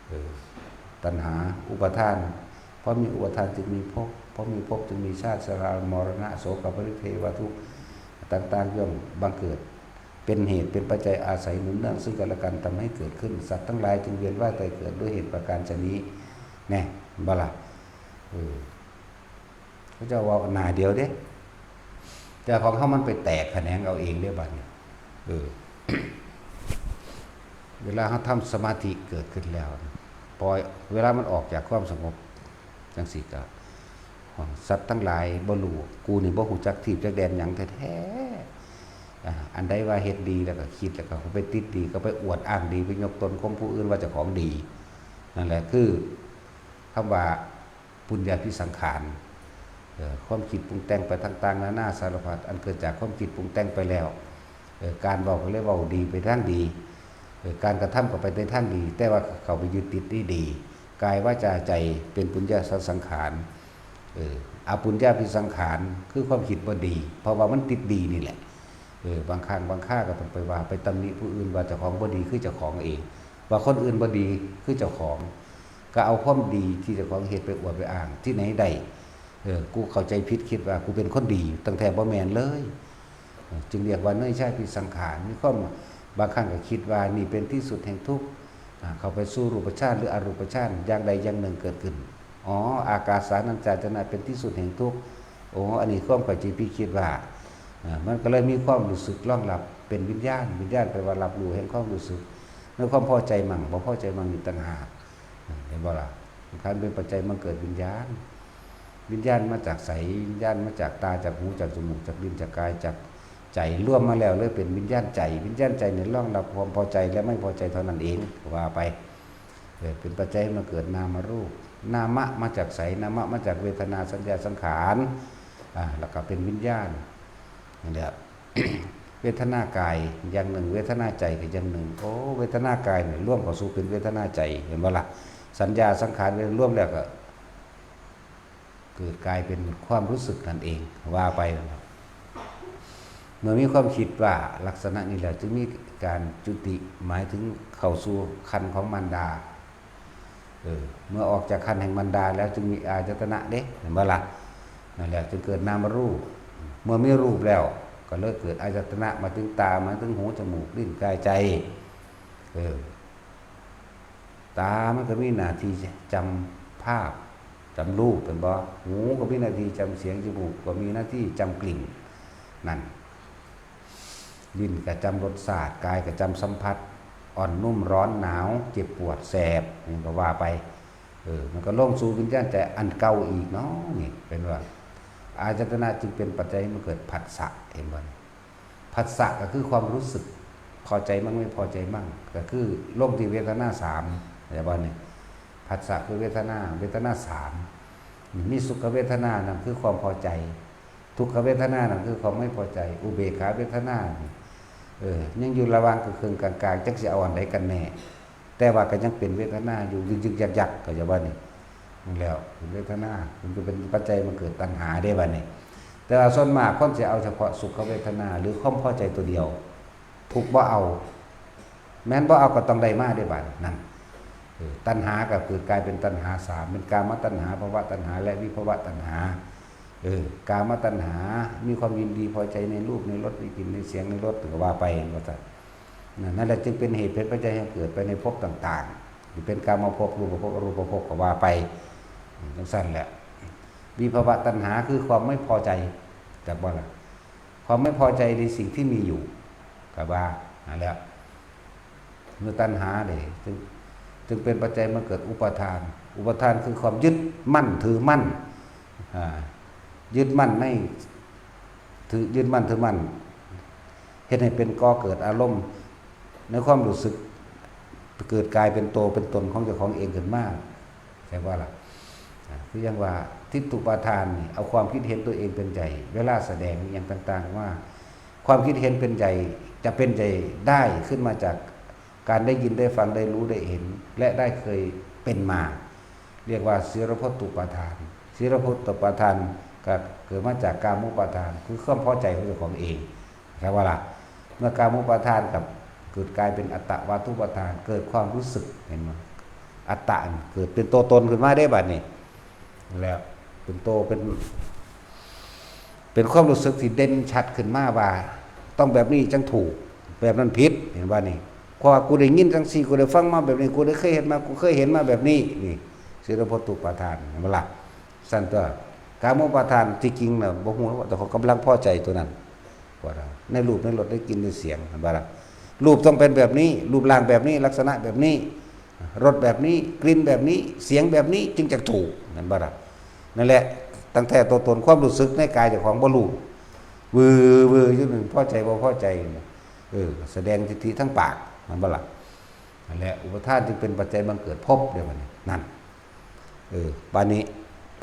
เออ ตัณหา อุปาทาน เพราะมีอุปาทานจึงมีภพ เพราะมีภพจึงมีชาติ ชรา มรณะ โศก ปริเทวทุกข์ต่างๆ ย่อมบังเกิด เป็นเหตุเป็นปัจจัยอาศัยหนุนเนื่องซึ่งกันและกันทำให้เกิดขึ้น สัตว์ทั้งหลายจึงเวียนว่ายตายเกิดด้วยเหตุประการฉะนี้ แน่ บ่ล่ะ เออ เขาเจ้าเว้าหน้าเดียวเด้ แต่ของเฮามันไปแตกแขนงเอาเองเด้บัดนี้ เออ เวลาเฮาทำสมาธิเกิดขึ้นแล้วนะ พอเวลามันออกจากความสงบจั่งซี้ก็ สัตว์ทั้งหลายบ่รู้ กูนี่บ่ฮู้จักทีบจักแดนหยังแท้ๆ อ่า อันใดว่าเฮ็ดดีแล้วก็คิด แล้วก็ไปติดดี ก็ไปอวดอ้างดี ไปยกตนข่มผู้อื่นว่าเจ้าของดี นั่นแหละคือคำว่าปุญญาภิสังขาร เอ่อ ความคิดปรุงแต่งไปต่างๆ นานาสารพัด อันเกิดจากความคิดปรุงแต่งไปแล้ว เอ่อ การเว้าก็เลยเว้าดีไปทางดี เอ่อ การกระทำก็ไปในทางดี แต่ว่าเข้าไปยึดติดในดี กายวาจาใจเป็นปุญญาสังขาร เออ อปุญญาภิสังขาร คือความคิดบ่ดี เพราะว่ามันติดดีนี่แหละ เออ บางครั้งบางคราก็ต้องไปว่า ไปตำหนิผู้อื่นว่าเจ้าของบ่ดีคือเจ้าของเอง ว่าคนอื่นบ่ดีคือเจ้าของ ก็เอาความดีที่เจ้าของเฮ็ดไปอวดไปอ้าง ที่ไหนได้ เออ กูเข้าใจผิดคิดว่ากูเป็นคนดี ตั้งแท้บ่แม่นเลย เออ จึงเรียกว่าเนยยะภิสังขาร มีความ บางครั้งก็คิดว่านี่เป็นที่สุดแห่งทุกข์ อ่า เข้าไปสู่รูปฌานหรืออรูปฌาน อย่างใดอย่างหนึ่งเกิดขึ้น อ๋อ อากาสานัญจายตนะเป็นที่สุดแห่งทุกข์ โอ้ อันนี้ความเข้าใจผิดคิดว่า อ่า มันก็เลยมีความรู้สึกรองรับเป็นวิญญาณ วิญญาณแปลว่ารับรู้แห่งความรู้สึก ในความพอใจมั่ง บ่พอใจมั่งนี่ต่างหาก เห็นบ่ล่ะ? ขันธ์เป็นปัจจัยบังเกิดวิญญาณ วิญญาณมาจากไส? วิญญาณมาจากตา จากหู จากจมูก จากลิ้น จากกาย จากใจ รวมมาแล้วเลยเป็นวิญญาณใจ วิญญาณใจเนี่ยรองรับความพอใจและไม่พอใจเท่านั้นเอง ว่าไป เออ เป็นปัจจัยให้มาเกิดนามรูป นามะมาจากไส? นามะมาจากเวทนา สัญญา สังขาร อ่า แล้วก็เป็นวิญญาณ นั่นแหละ เวทนากายอย่างหนึ่ง เวทนาใจก็อย่างหนึ่ง โอ้ เวทนากายเนี่ยรวมเข้าสู่เป็นเวทนาใจ เห็นบ่ล่ะ? สัญญาสังขารรวมแล้วก็ เกิดกลายเป็นความรู้สึกนั่นเอง ว่าไป เมื่อมีความคิดว่าลักษณะนี้แล้ว จึงมีการจุติ หมายถึงเข้าสู่ครรภ์ของมารดา เออ เมื่อออกจากครรภ์แห่งมารดาแล้วจึงมีอายตนะเด้ เห็นบ่ล่ะ? นั่นแหละจึงเกิดนามรูป เมื่อมีรูปแล้วก็เลยเกิดอายตนะ มาถึงตา มาถึงหู จมูก ลิ้น กาย ใจ เออ ตามันก็มีหน้าที่จำภาพ จำรูป เป็นบ่ หูก็มีหน้าที่จำเสียง จมูกก็มีหน้าที่จำกลิ่น นั่น ลิ้นก็จำรสชาติ กายก็จำสัมผัส อ่อนนุ่มร้อนหนาว เจ็บปวดแสบ นี่ก็ว่าไป เออ มันก็ลงสู่วิญญาณใจอันเก่าอีกเนาะ นี่เป็นว่า อายตนะจึงเป็นปัจจัยให้มันเกิดผัสสะ เห็นบ่นี่ ผัสสะก็คือความรู้สึก พอใจมั่งไม่พอใจมั่ง ก็คือลงที่เวทนาสาม เห็นบ่นี่ ผัสสะคือเวทนา เวทนาสาม มีสุขเวทนา นั่นคือความพอใจ ทุกขเวทนา นั่นคือความไม่พอใจ อุเบกขาเวทนา เออ ยังอยู่ระหว่างกึ่งๆ กลางๆ จักสิเอาอันใดกันแน่ แต่ว่าก็ยังเป็นเวทนาอยู่ ยึกๆ ยักๆ ก็จะว่านี่ นั่นแหล้ว เป็นเวทนา มันก็เป็นปัจจัยมันเกิดตัณหาได้บัดนี้ แต่ว่าส่วนมากคนสิเอาเฉพาะสุขเวทนา หรือความพอใจตัวเดียว ทุกข์บ่เอา แม่นบ่เอาก็ต้องได้มาได้บัดนั่น เออ ตัณหาก็เกิดกลายเป็นตัณหาสาม เป็นกามตัณหา ภวตัณหา และวิภวตัณหา เออ กามตัณหา มีความยินดีพอใจในรูป ในรส ในกลิ่น ในเสียง ในรส ก็ว่าไป ว่าซั่น นั่น นั่นแหละจึงเป็นเหตุเป็นปัจจัยให้เกิดไปในภพต่างๆ ที่เป็นกามภพ รูปภพ อรูปภพ ก็ว่าไป อืม จังซั่นแหละ วิภวตัณหาคือความไม่พอใจ จักบ่ล่ะ ความไม่พอใจในสิ่งที่มีอยู่ ก็ว่า นั่นแหละ เมื่อตัณหาเด้ จึง จึงเป็นปัจจัยมาเกิดอุปาทาน อุปาทานคือความยึดมั่นถือมั่น อ่า ยึดมั่นใน ถือ ยึดมั่นถือมั่น เฮ็ดให้เป็นก่อเกิดอารมณ์ ในความรู้สึก เกิดกลายเป็นโตเป็นตนของเจ้าของเองขึ้นมา ใช่ว่าล่ะ อ่า คือยังว่าทิฏฐุปาทานนี่ เอาความคิดเห็นตัวเองเป็นใหญ่ เวลาแสดงอหย่างต่างๆ ว่า ความคิดเห็นเป็นใหญ่ จะเป็นใหญ่ได้ขึ้นมาจากการได้ยินได้ฟังได้รู้ได้เห็น และได้เคยเป็นมา เรียกว่าสีลพัตตุปาทาน สีลพัตตุปาทานก็เกิดมาจากกามุปาทาน คือความพอใจของเจ้าของเอง ใช่ว่าล่ะ เมื่อกามุปาทานกับเกิดกลายเป็นอัตตวาทุปาทาน เกิดความรู้สึก เห็นบ่ อัตตะนี่เกิดเป็นตัวตนขึ้นมาได้บัดนี้ แล้วเป็นโตเป็น เป็นความรู้สึกที่เด่นชัดขึ้นมาว่า ต้องแบบนี้จังถูก แบบนั้นผิด เห็นบ่นี่ เพราะว่ากูได้ยินจังซี่ กูได้ฟังมาแบบนี้ กูได้เคยเห็นมา กูเคยเห็นมาแบบนี้ นี่ สีลพัตตุปาทาน เห็นบ่ล่ะ ซั่นตัว กามุปาทานที่จริงน่ะบ่ฮู้ว่าแต่เขากำลังพอใจตัวนั้น ว่าในรูปในรสในกลิ่นในเสียง เห็นบ่ล่ะ รูปต้องเป็นแบบนี้ รูปร่างแบบนี้ ลักษณะแบบนี้ รสแบบนี้ กลิ่นแบบนี้ เสียงแบบนี้ จึงจะถูก เห็นบ่ล่ะ นั่นแหละ ตั้งแต่ตัวตนความรู้สึกในกายเจ้าของบ่รู้ วือวืออยู่นั่น พอใจบ่พอใจนี่ เออ แสดงทิฏฐิทางปาก เห็นบ่ล่ะ นั่นแหละ อุปาทานจึงเป็นปัจจัยบังเกิดภพเด้บัดนี้ นั่น เออ บัดนี้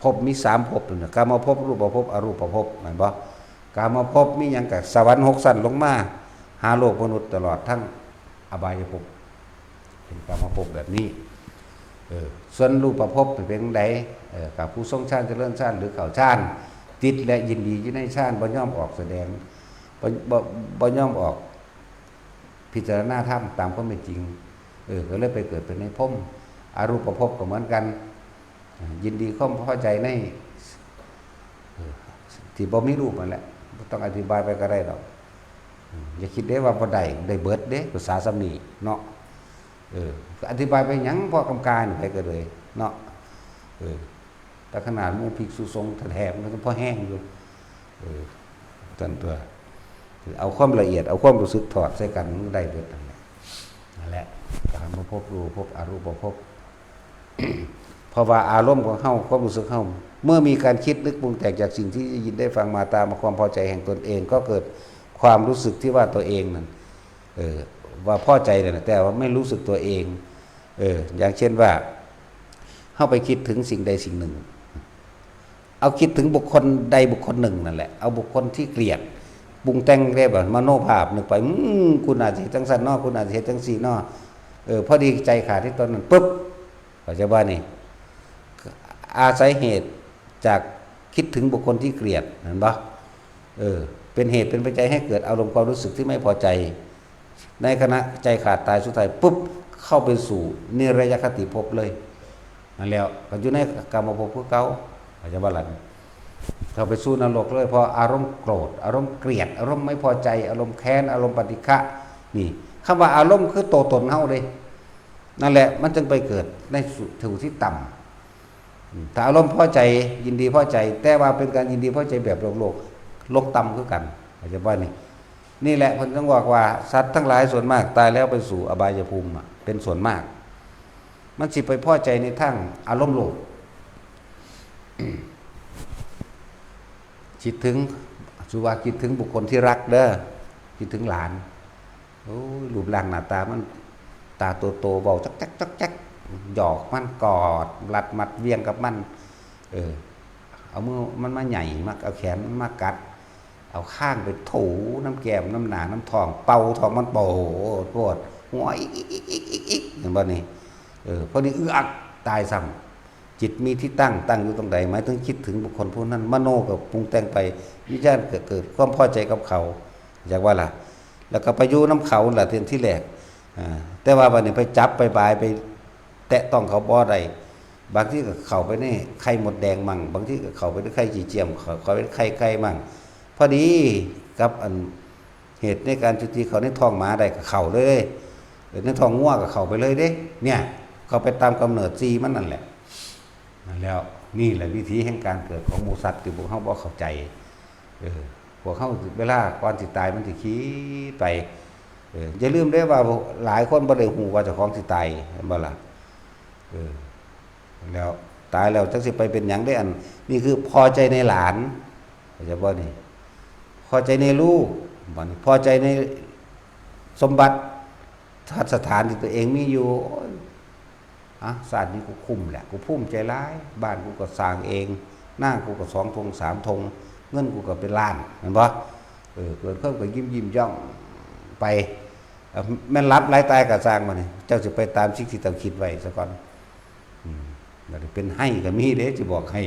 ภพมีสามภพนั่นน่ะ กามภพ รูปภพ อรูปภพ แม่นบ่ กามภพมีหยังกะสวรรค์หกชั้นลงมา หาโลกมนุษย์ตลอดทั้งอบายภพ เป็นกามภพแบบนี้ เออ ส่วนรูปภพเป็นจั่งใด เออ กับผู้ทรงฌานเจริญฌานหรือเข้าฌาน ติดและยินดีอยู่ในฌาน บ่ยอมออกแสดง บ่ บ่ บ่ยอมออก พิจารณาธรรมตามความเป็นจริง เออ ก็เลยไปเกิดเป็นในพรหม อรูปภพก็เหมือนกัน ยินดีความพอใจใน เออ ที่บ่มีรูปนั่นแหละ บ่ต้องอธิบายไปก็ได้ดอก อืม อย่าคิดเด้ว่าบ่ได้ ได้เบิดเด้ ภาษาส่ำนี้เนาะ เออ ก็อธิบายไปหยัง พอกำกานี่ ไผก็เลยเนาะ เออ แต่ขนาดหมู่ภิกษุสงฆ์แท้ๆ มันก็พอแฮงอยู่ เออ ซั่นตัว เอาความละเอียด เอาความรู้สึกถอดใส่กัน มันก็ได้เบิดนั่นแหละ นั่นแหละ กามภพ รูปภพ อรูปภพ เพราะว่าอารมณ์ของเฮา ความรู้สึกเฮา เมื่อมีการคิดนึกปรุงแต่งจากสิ่งที่ได้ยินได้ฟังมาตามความพอใจแห่งตนเอง ก็เกิดความรู้สึกที่ว่าตัวเองนั่น เออ ว่าพอใจนั่นน่ะ แต่ว่าไม่รู้สึกตัวเอง เออ อย่างเช่นว่า เฮาไปคิดถึงสิ่งใดสิ่งหนึ่ง เอาคิดถึงบุคคลใดบุคคลหนึ่งนั่นแหละ เอาบุคคลที่เกลียด ปรุงแต่งได้บ่ มโนภาพนึกไป อืม กูน่าสิเฮ็ดจั่งซั้นเนาะ กูน่าสิเฮ็ดจั่งซี่เนาะ เออ พอดีใจขาดที่ตอนนั้นปุ๊บ เข้าใจบ่นี่ อาศัยเหตุจากคิดถึงบุคคลที่เกลียด เห็นบ่ เออ เป็นเหตุเป็นปัจจัยให้เกิดอารมณ์ความรู้สึกที่ไม่พอใจ ในขณะใจขาดตายสุดท้ายปุ๊บ เข้าไปสู่นิรยคติภพเลย นั่นแหละ ก็อยู่ในกามภพคือเก่า เข้าใจบ่ล่ะ เข้าไปสู่นรกเลย เพราะอารมณ์โกรธ อารมณ์เกลียด อารมณ์ไม่พอใจ อารมณ์แค้น อารมณ์ปฏิฆะ นี่ คำว่าอารมณ์คือตัวตนเฮาเด้ นั่นแหละมันจึงไปเกิดในสู่ที่ต่ำ อืม ถ้าอารมณ์พอใจ ยินดีพอใจ แต่ว่าเป็นการยินดีพอใจแบบโลกๆ ลงต่ำคือกัน เข้าใจบ่นี่ นี่แหละเพิ่นจึงบอกว่าสัตว์ทั้งหลายส่วนมากตายแล้วไปสู่อบายภูมิอะ เป็นส่วนมาก มันสิไปพอใจในทางอารมณ์โลก คิดถึง สุว่าคิดถึงบุคคลที่รักเด้อ คิดถึงหลาน โอ้ย รูปร่างหน้าตามัน ตาโตๆ เว้าจ๊อกแจ๊กจ๊อกแจ๊ก หยอกมัน กอด รัดมัดเวียงกับมัน เออ เอามือมันมาไหย่ มา เอาแขนมันมากัด เอาคางไปถูน้ำแก้ม น้ำหน้า น้ำท้อง เป่าท้องมัน โปดโปด หัวอิกอิกอิกอิกอิกอิก เห็นบ่นี่ เออ พอดี อึกอัก ตายซ้ำ จิตมีที่ตั้ง ตั้งอยู่ตรงใด หมายถึงคิดถึงบุคคลผู้นั้น มโนก็ปรุงแต่งไป วิญญาณก็เกิดความพอใจกับเขา อยากว่าล่ะ แล้วก็ไปอยู่นำเขาล่ะ เทื่อที่แรก อ่า แต่ว่าบัดนี้ไปจับไปบาย ไปแตะต้องเขาบ่ได้ บางทีก็เข้าไปในไข่มดแดงมั่ง บางทีก็เข้าไปในไข่ขี้เจียม เข้า เข้าไปในไข่ไก่มั่ง พอดีกับอันเหตุในการที่เขาในท้องหมาได้ก็เข้าเลย เออ ในท้องงัวก็เข้าไปเลยเด้ เนี่ย เข้าไปตามกำเนิดสี่มันนั่นแหละ นั่นแล้ว นี่แหละวิธีแห่งการเกิดของหมู่สัตว์ที่พวกเฮาบ่เข้าใจ เออ พวกเฮาเวลาก่อนสิตายมันสิคิดไป เออ อย่าลืมเด้อว่าหลายคนบ่ได้ฮู้ว่าเจ้าของสิตาย เห็นบ่ล่ะ เออ แล้วตายแล้วจักสิไปเป็นหยังเด้ อัน นี่คือพอใจในหลาน เข้าใจบ่นี่ พอใจในลูก บัดนี้พอใจในสมบัติ พัสถานที่ตัวเองมีอยู่ โอ้ย อ่ะ ชาตินี้กูคุ้มแหละ กูภูมิใจหลาย บ้านกูก็สร้างเอง นากูก็สองทงสามทง เงินกูก็เป็นล้าน เห็นบ่ เออ เกิดความก็ยิ้มยิ้มย่องไป เอ่อ แม่นหลับหลายตายก็สร้างมานี่ เจ้าสิไปตามสิ่งที่เจ้าคิดไว้ซะก่อน อืม บัดนี้เป็นไห้ก็มีเด้ สิบอกให้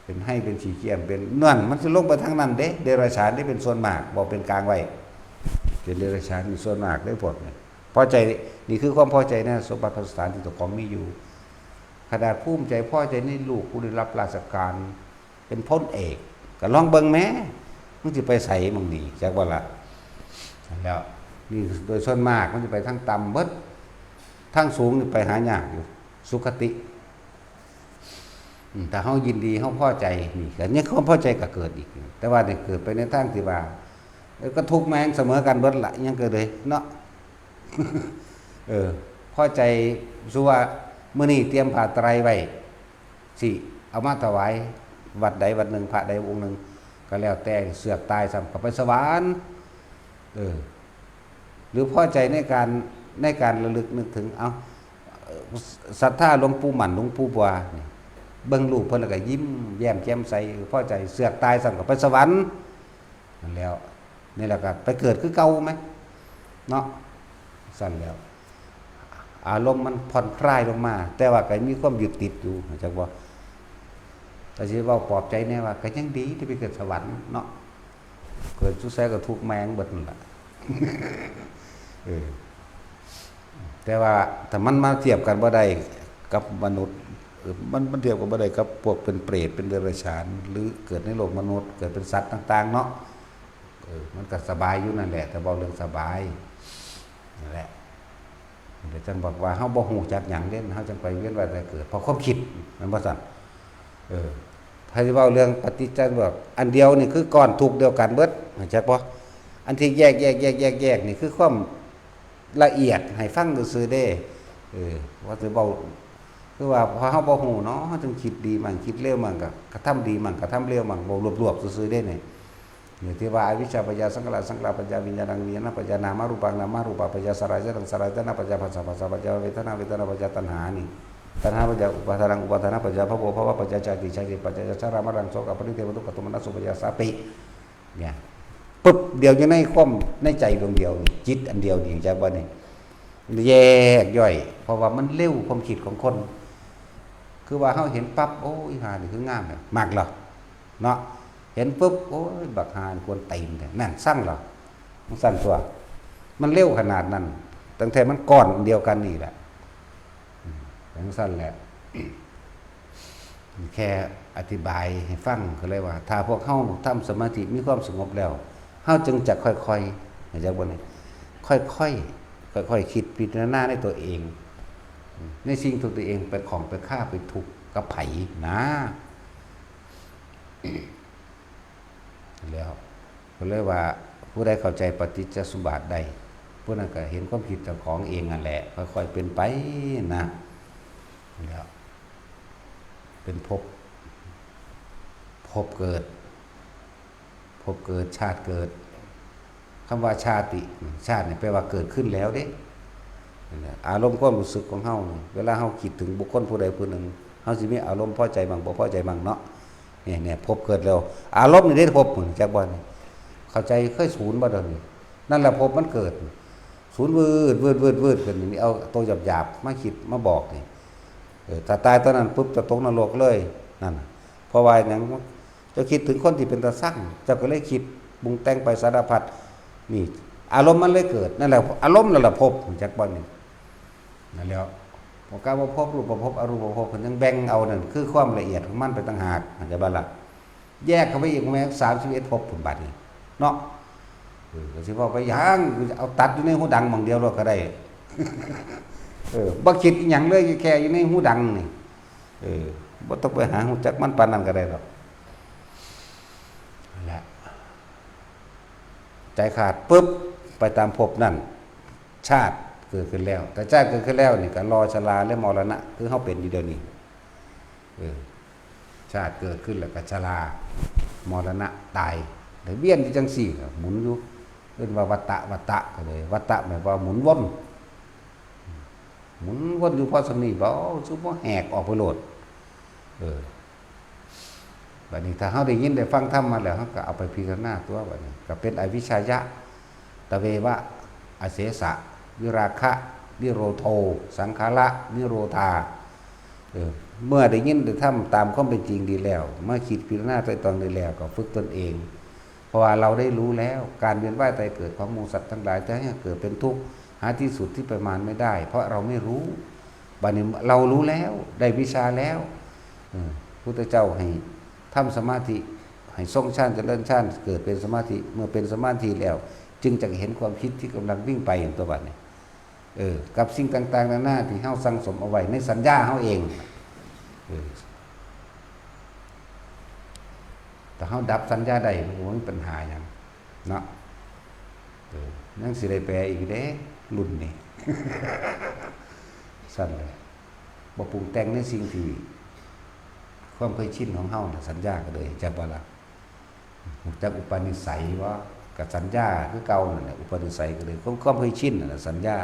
เป็นไห้ เป็นขี้เกียจ เป็นนั่น มันสิลงไปทางนั้นเด้ เดรัจฉานนี่เป็นส่วนมาก บอกเป็นกลางไว้ เป็นเดรัจฉานเป็นส่วนมากเด้พวกนี้ พอใจ นี่คือความพอใจในสมบัติพัสถานที่เจ้าของมีอยู่ ขนาดภูมิใจพอใจในลูกผู้ได้รับราชการ เป็นพลเอก ก็ลองเบิ่งแหม มึงสิไปไสหม่องนี้ จักบ่ล่ะ แล้ว นี่โดยส่วนมากมันสิไปทางต่ำเบิด ทางสูงนี่ไปหายากอยู่ สุคติ อืม ถ้าเฮายินดี เฮาพอใจ นี่ก็ยังความพอใจก็เกิดอีก แต่ว่านี่เกิดไปในทางที่ว่า เออ ก็ทุกข์แม่งเสมอกันเบิดละ ยังก็เลยเนาะ เออ พอใจ สุว่ามื้อนี้เตรียมผ้าไตรไว้ สิเอามาถวายวัดใดวัดหนึ่ง พระใดองค์หนึ่ง ก็แล้วแต่ เสือกตายซ้ำก็ไปสวรรค์ เออ หรือพอใจในการ ในการระลึกนึกถึง เอ้า เอ่อ ศรัทธาหลวงปู่หมั่น หลวงปู่บัวนี่ เบิ่งรูปเพิ่นแล้วก็ยิ้มแย้มแจ่มใส เออ พอใจ เสือกตายซ้ำก็ไปสวรรค์ นั่นแล้ว นี่แหละก็ไปเกิดคือเก่าไหม เนาะ สั่นแล้ว อารมณ์มันผ่อนคลายลงมา แต่ว่าก็มีความยึดติดอยู่ เข้าใจบ่ ก็สิเว้าปลอบใจแน่ว่า ก็ยังดีที่ไปเกิดสวรรค์เนาะ เกิดอยู่ไสก็ทุกข์แม่งเบิดนั่นล่ะ เออ แต่ว่าถ้ามันมาเทียบกันบ่ได้กับมนุษย์ เออ มัน มันเทียบกันบ่ได้กับพวกเป็นเปรต เป็นเดรัจฉาน หรือเกิดในโลกมนุษย์ เกิดเป็นสัตว์ต่างๆ เนาะ เออ มันก็สบายอยู่นั่นแหละ แต่เว้าเรื่องสบาย นั่นแหละ เดี๋ยวจังบอกว่าเฮาบ่ฮู้จักหยังเด้ เฮาจังไปเวียนว่ายตายเกิด เพราะความคิด แม่นบ่ซั่น เออ ไผสิเว้าเรื่องปฏิจจสมุปบาท อันเดียวนี่คือก้อนทุกข์เดียวกันเบิด เข้าใจบ่ อันที่แยก แยก แยก แยก แยกนี่คือความละเอียด ให้ฟังซื่อๆเด้ เออ ว่าสิเว้า คือว่าพอเฮาบ่ฮู้เนาะ เฮาจึงคิดดีมั่ง คิดเลวมั่ง ก็กระทำดีมั่ง กระทำเลวมั่ง เว้ารวบๆซื่อๆเด้นี่ นี่ที่ว่าอวิชชาปัจจยาสังขารา สังขารปัจจยาวิญญาณัง วิญญาณปัจจยานามรูปัง นามรูปปัจจยาสัญญาสังขารสัญญาปัจจยาผัสสะ ผัสสะปัจจยาเวทนา เวทนาปัจจยาตัณหานี่ ตัณหาปัจจยาอุปาทานัง อุปาทานะปัจจยาภว ภวปัจจยาชาติ ชาติปัจจยาชรามรณะโสกปริเทวทุกขโทมนัสอุปาทานสัพพะ เนี่ย ปึ๊บ เดียวอยู่ในความ ในใจดวงเดียวนี่ จิตอันเดียวนี่ จักบ่นี่ แยกย่อย เพราะว่ามันเร็วความคิดของคน คือว่าเฮาเห็นปั๊บ โอ้ย อีห่านี่คืองามแท้ มักเหรอ เนาะ เห็นปุ๊บ โอ้ย บักห่านี่กวนตีนแท้ นั่น ซังเหรอ มันซังตัว มันเร็วขนาดนั้น ตั้งแต่มันก้อนเดียวกันนี่แหละ อืม จังซั่นแหละ แค่อธิบายให้ฟังก็เลยว่า ถ้าพวกเฮาทำสมาธิมีความสงบแล้ว เฮาจึงจะค่อยๆ เข้าใจบ่นี่ ค่อยๆ ค่อยๆ คิดพิจารณาในตัวเอง ในสิ่งที่ตัวเองไปของไปฆ่าไปทุกข์กับไผนะ แล้วก็เลยว่า ผู้ใดเข้าใจปฏิจจสมบัติได้ ผู้นั้นก็เห็นความคิดเจ้าของเองนั่นแหละ ค่อยๆเป็นไปนะ แล้ว เป็นภพ ภพเกิด ภพเกิด ชาติเกิด คำว่าชาติ ชาตินี่แปลว่าเกิดขึ้นแล้วเด้ นั่นแหละ อารมณ์ความรู้สึกของเฮานี่ เวลาเฮาคิดถึงบุคคลผู้ใดผู้หนึ่ง เฮาสิมีอารมณ์พอใจบ้าง บ่พอใจบ้างเนาะ เนี่ย เนี่ย ภพเกิดแล้ว อารมณ์นี่เด้ ภพ จักบ่นี่ เข้าใจ เคยสูญบ่เดี๋ยวนี้ นั่นแหละภพมันเกิด สูญวืด วืด วืด วืดขึ้น นี่เอาตัวหยาบๆ มาคิด มาบอกนี่ เออ ถ้าตายตอนนั้นปุ๊บ จะตกนรกเลย นั่นน่ะ เพราะว่าหยัง เจ้าคิดถึงคนที่เป็นตาซัง เจ้าก็เลยคิดปรุงแต่งไปสารพัด นี่ อารมณ์มันเลยเกิด นั่นแหละ อารมณ์นั่นแหละภพ จักบ่นี่ นั่นแหล้ว พวกกามาพบ รูปภพ อรูปภพ เพิ่นยังแบ่งเอานั่น คือความละเอียดของมันไปต่างหาก เข้าใจบ่ล่ะ แยกเข้าไปอีกแม่นสามสิบเอ็ดภพพุ้นบัดนี้ เนาะ เออ ก็สิเว้าไปหยัง เอาตัดอยู่ในหูดังหม่องเดียวโลดก็ได้ เออ บ่คิดอิหยังเลย แค่อยู่ในหูดังนี่ เออ บ่ต้องไปหาฮู้จักมันปานนั้นก็ได้ดอก นั่นแหละ ใจขาดปุ๊บ ไปตามภพนั่น ชาติเกิดขึ้นแล้ว แต่ชาติเกิดขึ้นแล้วนี่ก็รอชราและมรณะ คือเฮาเป็นอยู่เดี๋ยวนี้ เออ ชาติเกิดขึ้นแล้วก็ชรา มรณะ ตาย แล้วเวียนอยู่จังซี่ล่ะ หมุนอยู่ เอิ้นว่าวัฏฏะ วัฏฏะ ก็เลย วัฏฏะ แปลว่าหมุนวน หมุนวนอยู่พอส่ำนี้ บ่ คือบ่แหกออกไปโลด เออ บัดนี้ถ้าเฮาได้ยินได้ฟังธรรมมาแล้ว เฮาก็เอาไปพิจารณาตัวบัดนี้ ก็เป็นอวิชชายะ ตะเววะ อเสสะ วิราคะ นิโรโธ สังขารนิโรธา เออ เมื่อได้ยินได้ธรรมตามความเป็นจริงดีแล้ว มาคิดพิจารณาไตร่ตรองดีแล้ว ก็ฝึกตนเอง เพราะว่าเราได้รู้แล้ว การเวียนว่ายตายเกิดของหมู่สัตว์ทั้งหลาย จะให้เกิดเป็นทุกข์ หาที่สุดที่ประมาณไม่ได้ เพราะเราไม่รู้ บัดนี้เรารู้แล้ว ได้วิชาแล้ว เออ พุทธเจ้าให้ทำสมาธิ ให้ทรงฌานเจริญฌาน เกิดเป็นสมาธิ เมื่อเป็นสมาธิแล้ว จึงจะเห็นความคิดที่กำลังวิ่งไปอย่างตัวบัดนี้ เออ กับสิ่งต่างๆนานาที่เฮาสั่งสมเอาไว้ในสัญญาเฮาเอง เออ ถ้าเฮาดับสัญญาได้ มันบ่มีปัญหาหยัง เนาะ เออ ยังสิได้แปลอีกเด้ รุ่นนี้ ซั่นแหละ บ่ปรุงแต่งในสิ่งที่ ความเคยชินของเฮาน่ะ สัญญาก็เลย จักบ่ล่ะ ฮู้จักอุปนิสัยบ่ ก็สัญญาคือเก่านั่นแหละ อุปนิสัยก็เลย ความ ความเคยชินนั่นแหละ สัญญา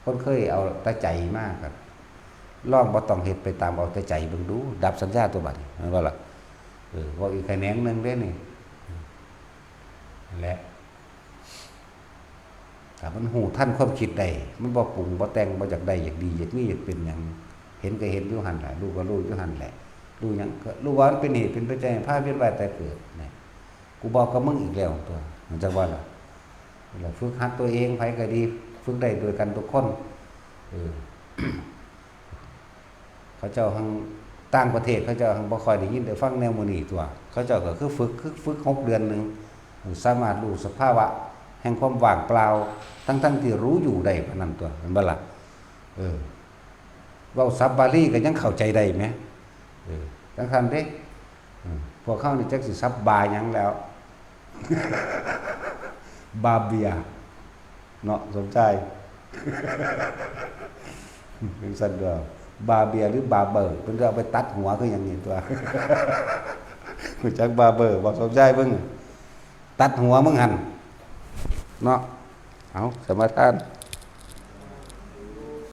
คนเคยเอาแต่ใจมา ก็ลองบ่ต้องเฮ็ดไปตามเอาแต่ใจเบิ่งดู ดับสัญญาตัวบัดนี้ แม่นบ่ล่ะ เออ เว้าอีกแขนงหนึ่งเด้นี่ นั่นแหละ ถ้ามันฮู้ทันความคิดได้ มันบ่ปรุงบ่แต่ง บ่อยากได้ อยากดี อยากมี อยากเป็นหยัง เห็นก็เห็นอยู่หั่นแหละ รู้ก็รู้อยู่หั่นแหละ รู้หยังก็รู้ว่ามันเป็นเหตุเป็นปัจจัยให้พาเวียนว่ายตายเกิดนะ กูบอกกับมึงอีกแล้วตัว มันจักว่าล่ะ นั่นแหละ ฝึกหัดตัวเอง ไผก็ดี ฝึกได้ด้วยกันทุกคน เออ เขาเจ้าหั้ง ต่างประเทศเขาเจ้าหั้งบ่ค่อยได้ยินได้ฟังแนวหมู่นี้ตัว เขาเจ้าก็คือฝึก คือฝึกหกเดือนหนึ่ง สามารถรู้สภาวะแห่งความว่างเปล่า ทั้งๆที่รู้อยู่ได้ปานนั้นตัว แม่นบ่ล่ะ เออ เว้าศัพท์บาลีก็ยังเข้าใจได้แหม เออ จั่งซั้นเด้ อืม พวกเฮานี่จักสิศัพท์บาหยังแล้ว บาเบีย เนาะ สมชาย เป็นซั่นตัว บาเบียหรือบาเบอร์ เพิ่นก็เอาไปตัดหัวคือหยังนี่ตัว รู้จักบาเบอร์บ่ สมชายเบิ่ง ตัดหัวมึงหั่น เนาะ เอา สมาทาน